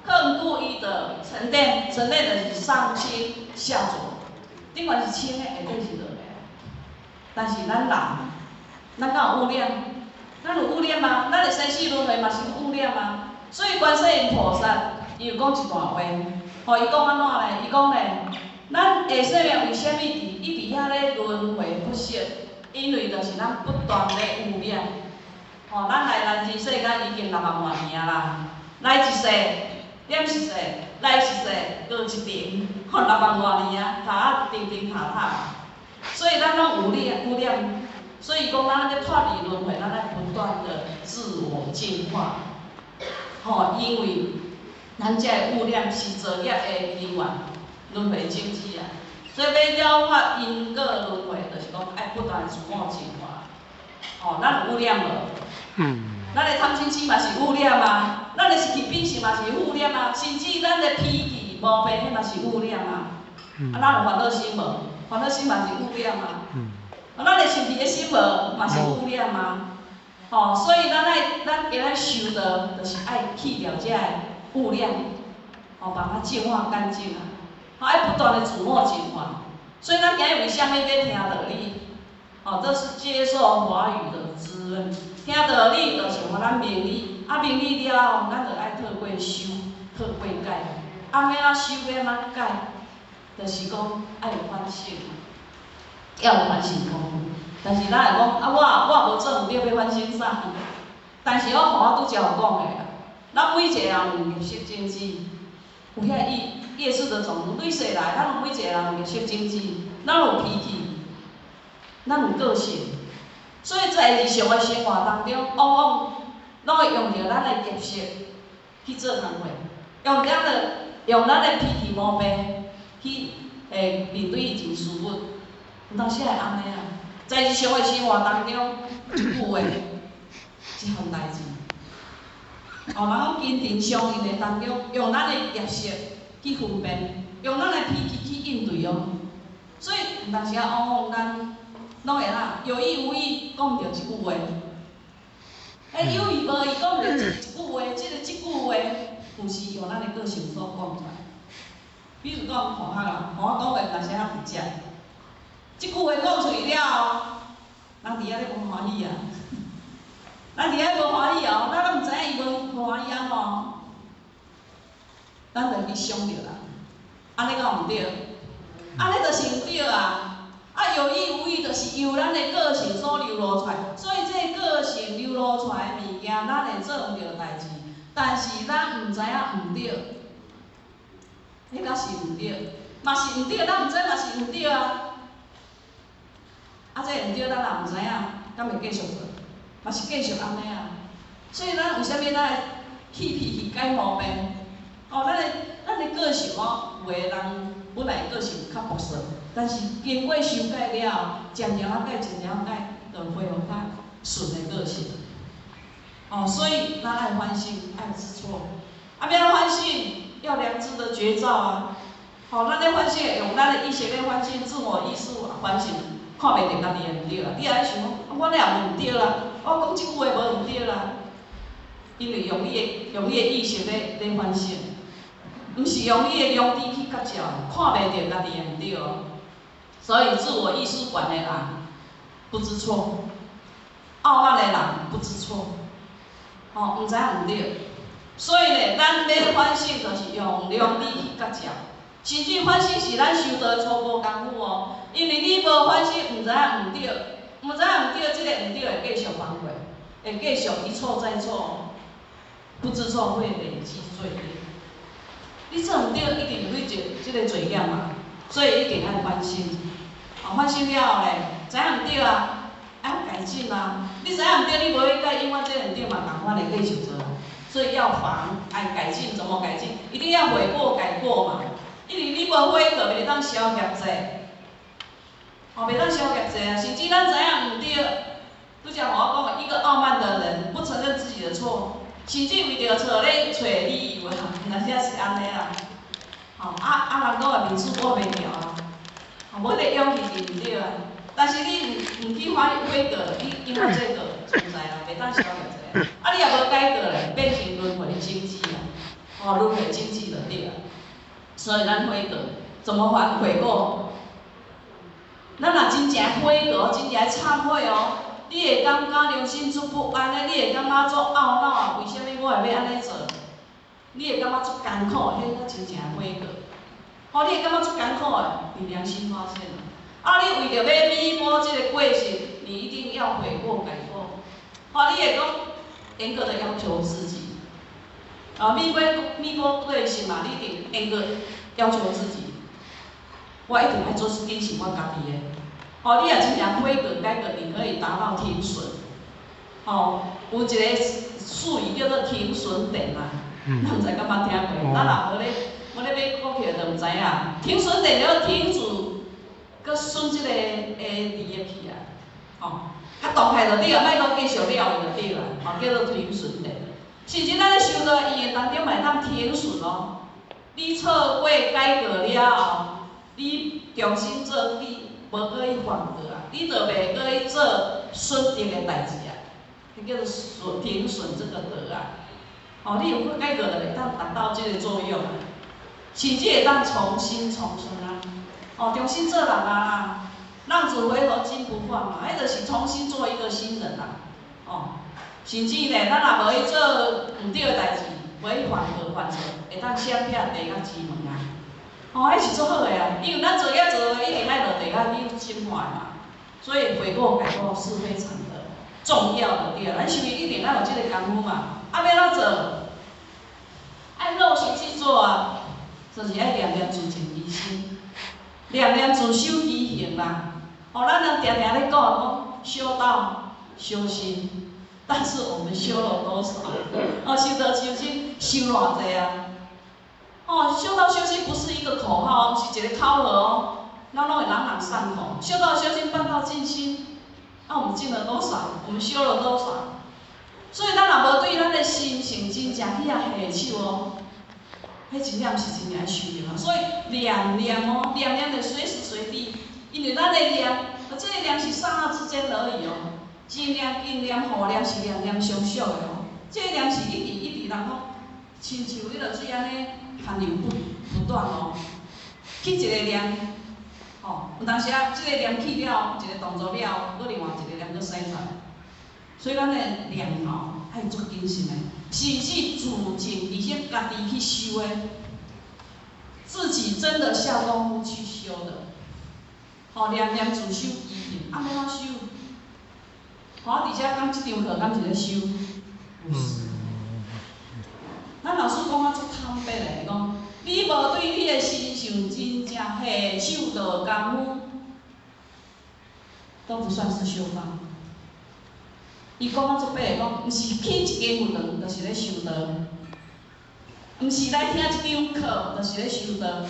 可能故意的沉澱，沉澱就是上清下濁，頂懸是清的，下底是濁的。但是咱人，咱敢有污染？咱有污染嗎？咱的生死輪迴嘛是有污染啊。所以觀世音菩薩伊有講一段話，吼，伊講按怎咧？伊講咧，咱下生命為啥物佇一直遐咧輪迴不息？因為就是咱不斷咧污染。吼，咱來人間世間已經6萬外年啊啦，來一世，點一世，來一世，閣一層，吼，六萬外年啊，塔啊定定塔塔。所以咱攏有污染，污染。所以講，咱欲脫離輪迴，咱愛不斷的自我淨化。吼，因為咱這个污染是造業的根源，輪迴種子啊。所以欲了脫因果輪迴，就是講愛不斷自我淨化。吼，咱有污染無？咱的貪嗔痴嘛是污染啊，咱的習氣秉性嘛是污染啊，甚至咱的脾氣毛病，彼嘛是污染啊。啊，咱有煩惱心無？煩惱心嘛是污染啊。啊，咱的生氣的心無，嘛是污染啊。吼，所以咱愛，咱今仔修道，就是愛去掉這个污染，吼，把它淨化乾淨啊。吼，愛不斷的自我淨化。所以咱今日為啥物欲聽道理？吼，這是接受華語的滋潤。聽道理就是予咱明理，啊明理了後，咱就愛透過修，透過改。啊，欲按怎修，欲按怎改？就是講愛有反省，要有反省功夫。但是咱會講啊，我無做毋對，欲反省啥？但是我予我拄才有講的啊，咱每一個人有業識種子，有遐業識的種子，累世來，咱每一個人有業識種子，咱有脾氣，咱有個性，所以在日常的生活當中，往往攏會用著咱的業識去做工課，用咱的脾氣毛病去面對人事物，有當時會按呢啊。在日常的生活當中，一句話，一項代誌，哦，人講金錢相應的當中，用咱的業識去分辨，用咱的脾氣去應對哦。所以有當時啊，往往咱攏會啊有意無意講著一句話，欸，有意無意講著一句話，這句話有時用咱的個性所講出來。比如講，同學啊，我講話有當時較直接，這句話講出去了後，人佇遐咧無歡喜啊，人佇遐無歡喜哦，咱攏毋知影伊無歡喜按怎，咱就去傷著人，按呢敢有毋對？按呢就是毋對啊！啊，有意無意就是由咱的個性所流露出來，所以這個個性流露出來的物件，咱會做毋對代誌，但是咱毋知影毋對，彼才是毋對，嘛是毋對，咱毋知嘛是毋對啊！啊，這毋對，咱也毋知影，敢會繼續做？嘛是繼續按呢啊！所以咱為啥物咱愛去脾氣改毛病？哦，咱的個性哦，有的人本來個性較朴素，但是經過修改了後，漸漸仔改，漸漸仔改，就恢復較順的個性。哦，所以咱愛反省，愛知錯。啊，欲按怎反省？要良知的覺照啊！吼，咱咧反省，用咱的意識咧反省，自我意識反省，看袂著家己的毋對啦。你也愛想講，我哪也無毋對啦，我講這句話無毋對啦。因為用你的意識咧反省，毋是用你的良知去覺照，看袂著家己的毋對哦。所以自我意識懸的人不知錯，傲慢的人不知錯，吼，毋知影毋對。所以呢，咱欲反省就是用良知去覺照，甚至反省是咱修道初步功夫哦。因為你無反省，毋知影毋對，毋知影毋對，這個毋對會繼續反悔，會繼續一錯再錯，不知錯會累積罪業。你做毋對，一定累積這個罪業嘛，所以一定愛反省。哦，反省了後咧，知影毋對啊，愛改進啊。你知影毋對，你無去改，永遠這個毋對嘛，仝款會繼續做。所以要防，愛改進，怎麼改進？一定要悔過改過嘛。因為你無悔過，袂當消業債。哦，袂當消業債啊！甚至咱知影毋對，拄才我講的，一個傲慢的人不承認自己的錯，甚至為著錯咧揣理由啊，有當時是按呢啦。吼啊啊！人講的面子抹袂掉啊，吼無彼个勇氣就毋對啊。但是你毋去反悔過，你永遠這個存在啊，袂當消滅者。啊，你若無改過咧，變成輪迴種子啊，吼輪迴種子就對啊。所以咱悔過，怎麼還悔過？咱若真正悔過，真正懺悔哦，你會感覺良心足不安的，你會感覺足懊惱啊？為啥物我會欲按呢做？你會感覺足艱苦，彼才真正悔過。吼，你會感覺足艱苦的，你良心發現了。啊，你為著欲彌補這個過失，你一定要悔過改過。吼，你會講嚴格的要求自己。啊，彌補過失嘛，你一定嚴格要求自己。我一定愛做謹慎我家己的。吼，你若真正悔過改過，你可以達到停損。吼，有一個術語叫做停損點嘛，咱毋知敢捌聽過。咱若無咧買股票就毋知影。停損點了停住，閣損這個利益去啊。吼，較動態就對啊，莫閣繼續了就對啦。吼，叫做停損點。甚至咱咧修道因緣當中嘛會當停損哦。你錯過改過了後，你重新做，你無閣去犯過啊，你就袂閣去做損德的代誌啊。彼叫做損停損這個德啊。吼，你有去改過就會當達到這個作用啊，甚至會當重新重生啊。哦，重新做人啊啦，浪子回頭金不換嘛，彼就是重新做一個新人啦。哦，甚至呢，咱若無去做毋對的代誌，無去犯過犯錯，會當閃避地獄之門啊。哦，彼是足好的啊，因為咱做業做的一定愛落地獄去審判嘛，所以悔過改過是非常的重要的對啊。咱修行一定愛有這個功夫嘛。啊，欲按怎做？愛落實去做啊，就是愛念念自淨其心，念念自守其行啦。哦，咱人定定咧講講修道修心，但是我們修了多少？哦，修道修心修偌濟啊？哦，修道修心不是一個口號，毋是一個口號哦，咱攏會朗朗上口。修道修心，辦道淨心，啊，我們淨了多少？我們修了多少？所以咱若無對咱的心性真正去遐下手哦，彼真正毋是真正修行啊。所以念念哦，念念的隨時隨地，因為咱的念，這個念是剎那之間而已哦。正念、近念、護念是念念相續的哦。這個念是一直一直人講，親像彼落水按呢，川流不斷哦。起一個念，吼，有當時啊，這個念起了，一個動作了，閣另外一個念閣生出來。所以咱的念吼，愛足謹慎的，甚至自淨，而且家己去修的，自己真的下功夫去修的。吼，念念自守其行，啊，欲按怎修？我佇遮講這堂課，敢是咧修？毋是。咱老師講啊足坦白的，講你無對你的身上真正下手落功夫，都不算是修道。伊講啊足白的，講毋是去一間佛堂，就是咧修道；毋是來聽一堂課，就是咧修道。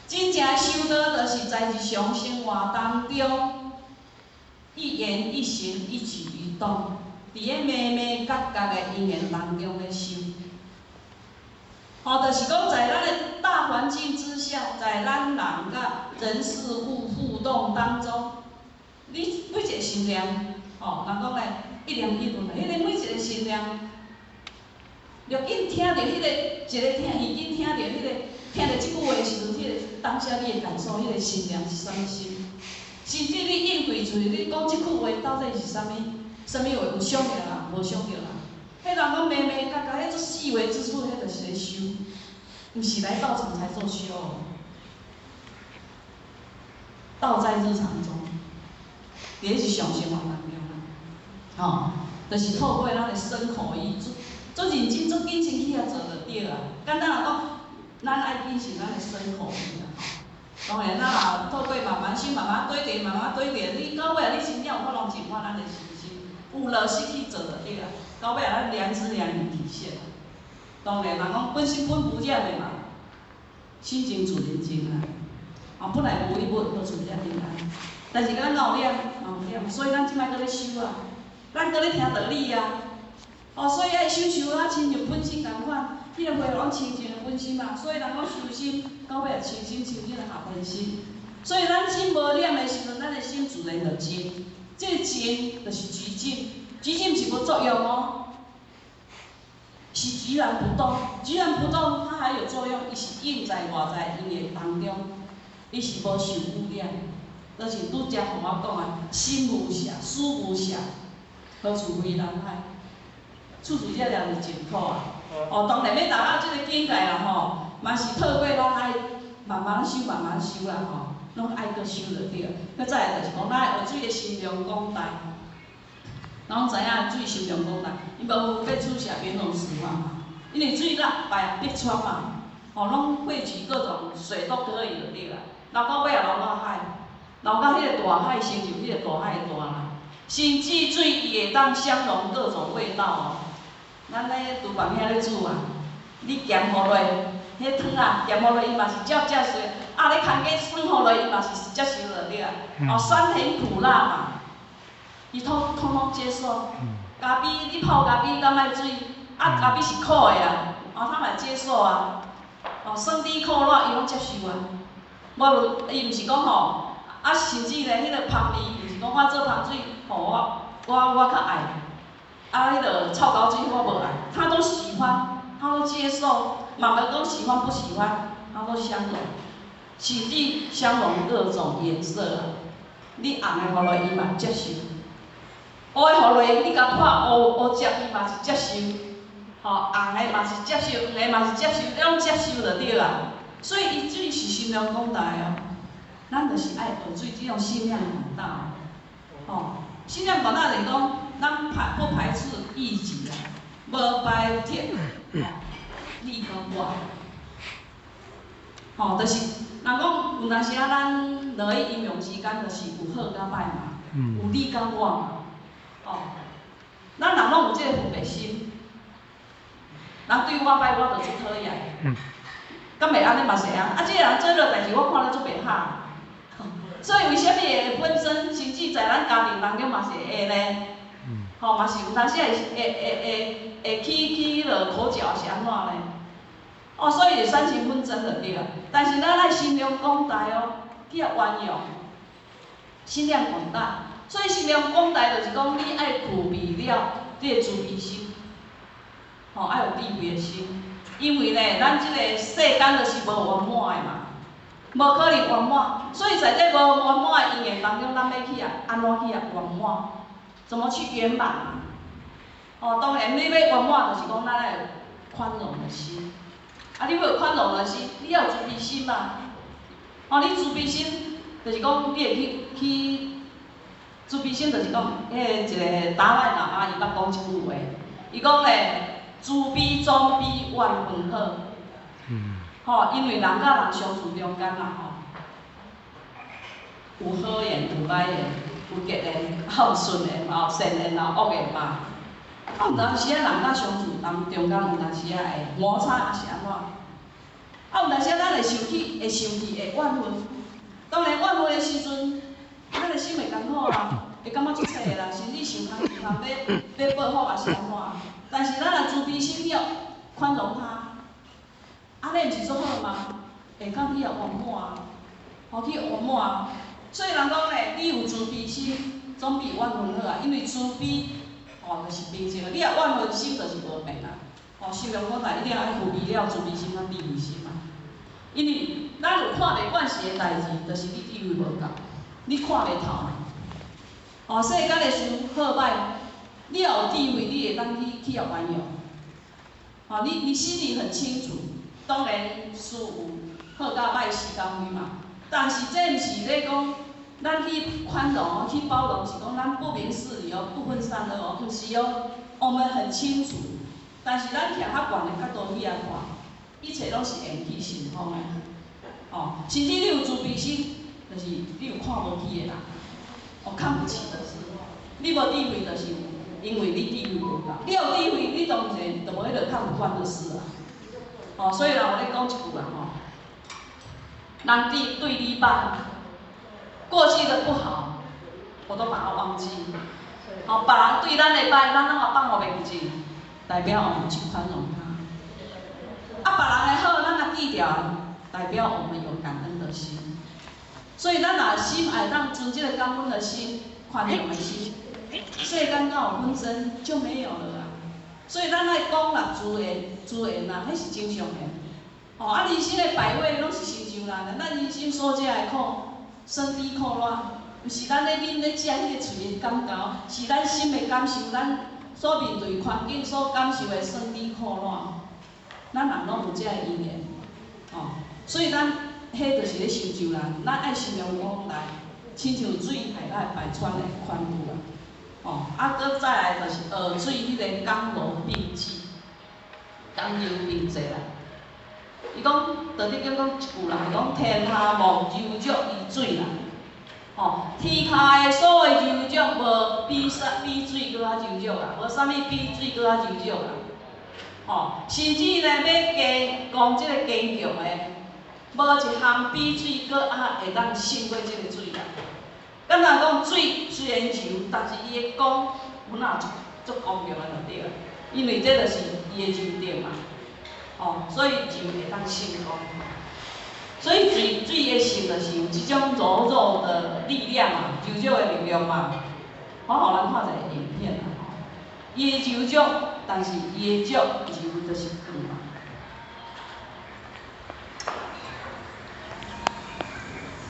真正修道，就是在日常生活當中，一言一行、一舉一動，佇咧眉眉角角的因緣當中咧修。吼，就是講在咱的大環境之下，在咱人佮人事物互動當中，你每一個心念，吼，人講咧一念一輪，彼个每一個心念，著緊聽著彼个一个聽，耳緊聽著彼个聽著這句話的時陣，彼个當下你的感受，彼个心念是啥物心？甚至你應對出去，你講這句話到底是啥物？啥物話有傷著人，無傷著人？彼人講眉眉角角，彼足細微之處，彼就是咧修，毋是來道場才做修哦。道在日常中，佇咧日常生活當中啦，吼，就是透過咱的身口意，足足認真、足謹慎去遐做就對啊。簡單來講，咱愛謹慎咱的身口意啦，吼。當然，咱若透過慢慢修、慢慢堆疊、慢慢堆疊，你到尾啊，你真正有法度淨化咱的身心，有落實去做就對啊。到尾啊，咱良知良能體現。當然，人講本身本無染的嘛，心靜自然靜啊。啊，本來無一物，何處惹塵埃？但是咱有染，嘛有染，所以咱這擺閣咧修啊，咱閣咧聽道理啊。哦，所以愛修修啊，親像本身仝款，彼個花攏清淨的本身嘛。所以人講修心，到尾也清心清淨合本心。所以咱心無染的時陣，咱的心自然就靜。這個靜就是寂靜，寂靜是無作用哦，是寂然不動。寂然不動，它還有作用，伊是應在外在因的當中，伊是無受污染。就是拄才予我講的，心無邪，思無邪，何處非人海？處處這念是淨土啊！哦，當然欲達到這個境界啦吼，嘛是透過咱愛慢慢修、慢慢修啦吼，攏愛閣修就對。閣再來就是講，咱愛學水的心量廣大，攏知影水心量廣大，伊無分別取捨邊種死法嘛，因為水落排必穿嘛，吼，攏匯聚各種水都可以就對啦。流到尾也流到海，流到彼個大海，成就彼個大海的大啦。甚至水伊會當相融各種味道哦。咱咧廚房遐咧煮啊，你鹹予落，彼湯啊鹹予落，伊嘛是照接受；啊，你牽雞酸予落，伊嘛是接受就對啊。哦，酸甜苦辣嘛，伊通通攏接受。咖啡你泡咖啡敢愛水？啊，咖啡是苦的啊，哦，他嘛接受啊。哦，酸甜苦辣伊攏接受啊。無，伊毋是講吼，啊，甚至咧，彼個芳味，毋是講我做芳水，吼，我較愛。啊，彼個臭猴水我無愛，他都喜歡，他都接受，嘛無講喜歡不喜歡，他都相融，甚至相融各種顏色啊。你紅的予落，伊嘛接受；烏的予落，你共潑烏烏汁，伊嘛是接受。吼，紅的嘛是接受，黃的嘛是接受，你攏接受就對啊。所以伊水是心量廣大哦。咱就是愛學水這種心量廣大，吼，心量廣大就是講，咱排不排斥異己啊，無排斥，吼，你佮我，吼，就是人講有當時啊，咱落去陰陽之間，就是有好佮歹嘛，有你佮我嘛，吼，咱人攏有這個分別心，人對我歹，我就足討厭，敢會按呢嘛是啊？啊，這個人做了代誌，我看了足袂合。所以為啥物會紛爭，甚至在咱家庭當中嘛是會呢？吼，嘛是有當時會會會會起起彼落口角是按怎呢？哦，所以會產生紛爭就對啊。但是咱愛心量廣大哦，去予圓融，心量廣大。所以心量廣大就是講，你愛具備了你的慈悲心，吼，愛有智慧的心。因為呢，咱這個世間就是無圓滿的嘛。無可能圓滿，所以在這無圓滿的因緣當中，咱欲去啊，按怎去啊圓滿？怎麼去圓滿？哦，當然你欲圓滿，就是講咱愛有寬容的心。啊，你欲有寬容的心，你要有慈悲心嘛。哦，你慈悲心，就是講你會去去慈悲心，就是講，彼個一個達賴喇嘛伊捌講一句話，伊講咧，慈悲總比怨恨好。吼，因為人佮人相處中間啊，吼，有好緣，有歹緣，有結緣，還有順緣，嘛有善緣，有惡緣嘛。啊，有當時啊，人佮相處當中間有當時啊會摩擦，抑是按怎？啊，有當時啊，咱會生氣，會生氣，會怨恨。當然怨恨的時陣，咱的心會艱苦啊，會感覺足衰的啦，甚至想空想空欲欲報復抑是按怎？但是咱若慈悲心了，寬容他。按呢毋是足好嗎？會當去予圓滿啊，吼去圓滿啊。所以人講咧，你有慈悲心，總比怨恨好啊。因為慈悲，吼，就是平靜的。你若怨恨心，就是無變啊。吼，心量廣大，一定愛具備了慈悲心佮智慧心嘛。因為咱有看袂慣勢的代誌，就是你智慧無夠，你看袂透。吼，世間的事好歹，你若有智慧，你會當去去予圓融。吼，你心裡很清楚。當然事有好佮歹時間位嘛，但是這毋是咧講，咱去寬容哦，去包容，是講咱不明事理哦，不分善惡哦，毋是哦，我們很清楚，但是咱徛較懸的角度去來看，一切攏是緣起性空的，哦，甚至你有慈悲心，就是你有看無起的人，哦，看不起的時候，你無智慧，就是因為你智慧無夠，你有智慧，你當然就無彼個看不慣的事啊。哦，所以啦，我咧講一句啦吼，人對對你歹，過去的不好，我都把它忘記。哦，別人對咱的歹，咱攏嘛放予袂記。代表我們去寬容他。啊，別人的好，咱若記著，代表我們有感恩的心。所以咱若心會當存這個感恩的心、寬容的心，世間敢有紛爭就沒有了啊。所以咱愛廣納資源，資源啊，彼是真上緣。吼，啊，人生的百味攏是成就咱的，咱人生所食的苦，酸甜苦辣，毋是咱咧啉咧食彼個喙的感覺，是咱心的感受，咱所面對環境所感受的酸甜苦辣，咱人攏有這个因緣，吼，所以咱彼就是咧成就咱，咱愛心胸廣大，親像水海納百川的寬度啊，吼，啊，閣再來就是學水彼个剛柔並濟，剛柔並濟啦。伊講《道德經》講一句啦，伊講天下無柔弱於水啦，吼，天下的所有柔弱無比啥比水閣較柔弱啦，無啥物比水閣較柔弱啦，吼，甚至呢欲堅講這個堅強的，無一項比水閣較會當勝過這個水啦。敢若講水雖然柔，但是伊的剛有哪足足剛強的就對了，因為這就是伊的柔德嘛。哦，所以柔會當勝剛。所以水水的性就是有這種柔弱的力量嘛，柔弱的力量嘛。我予咱看一個影片啦吼，伊的柔弱，但是伊的弱柔就是剛。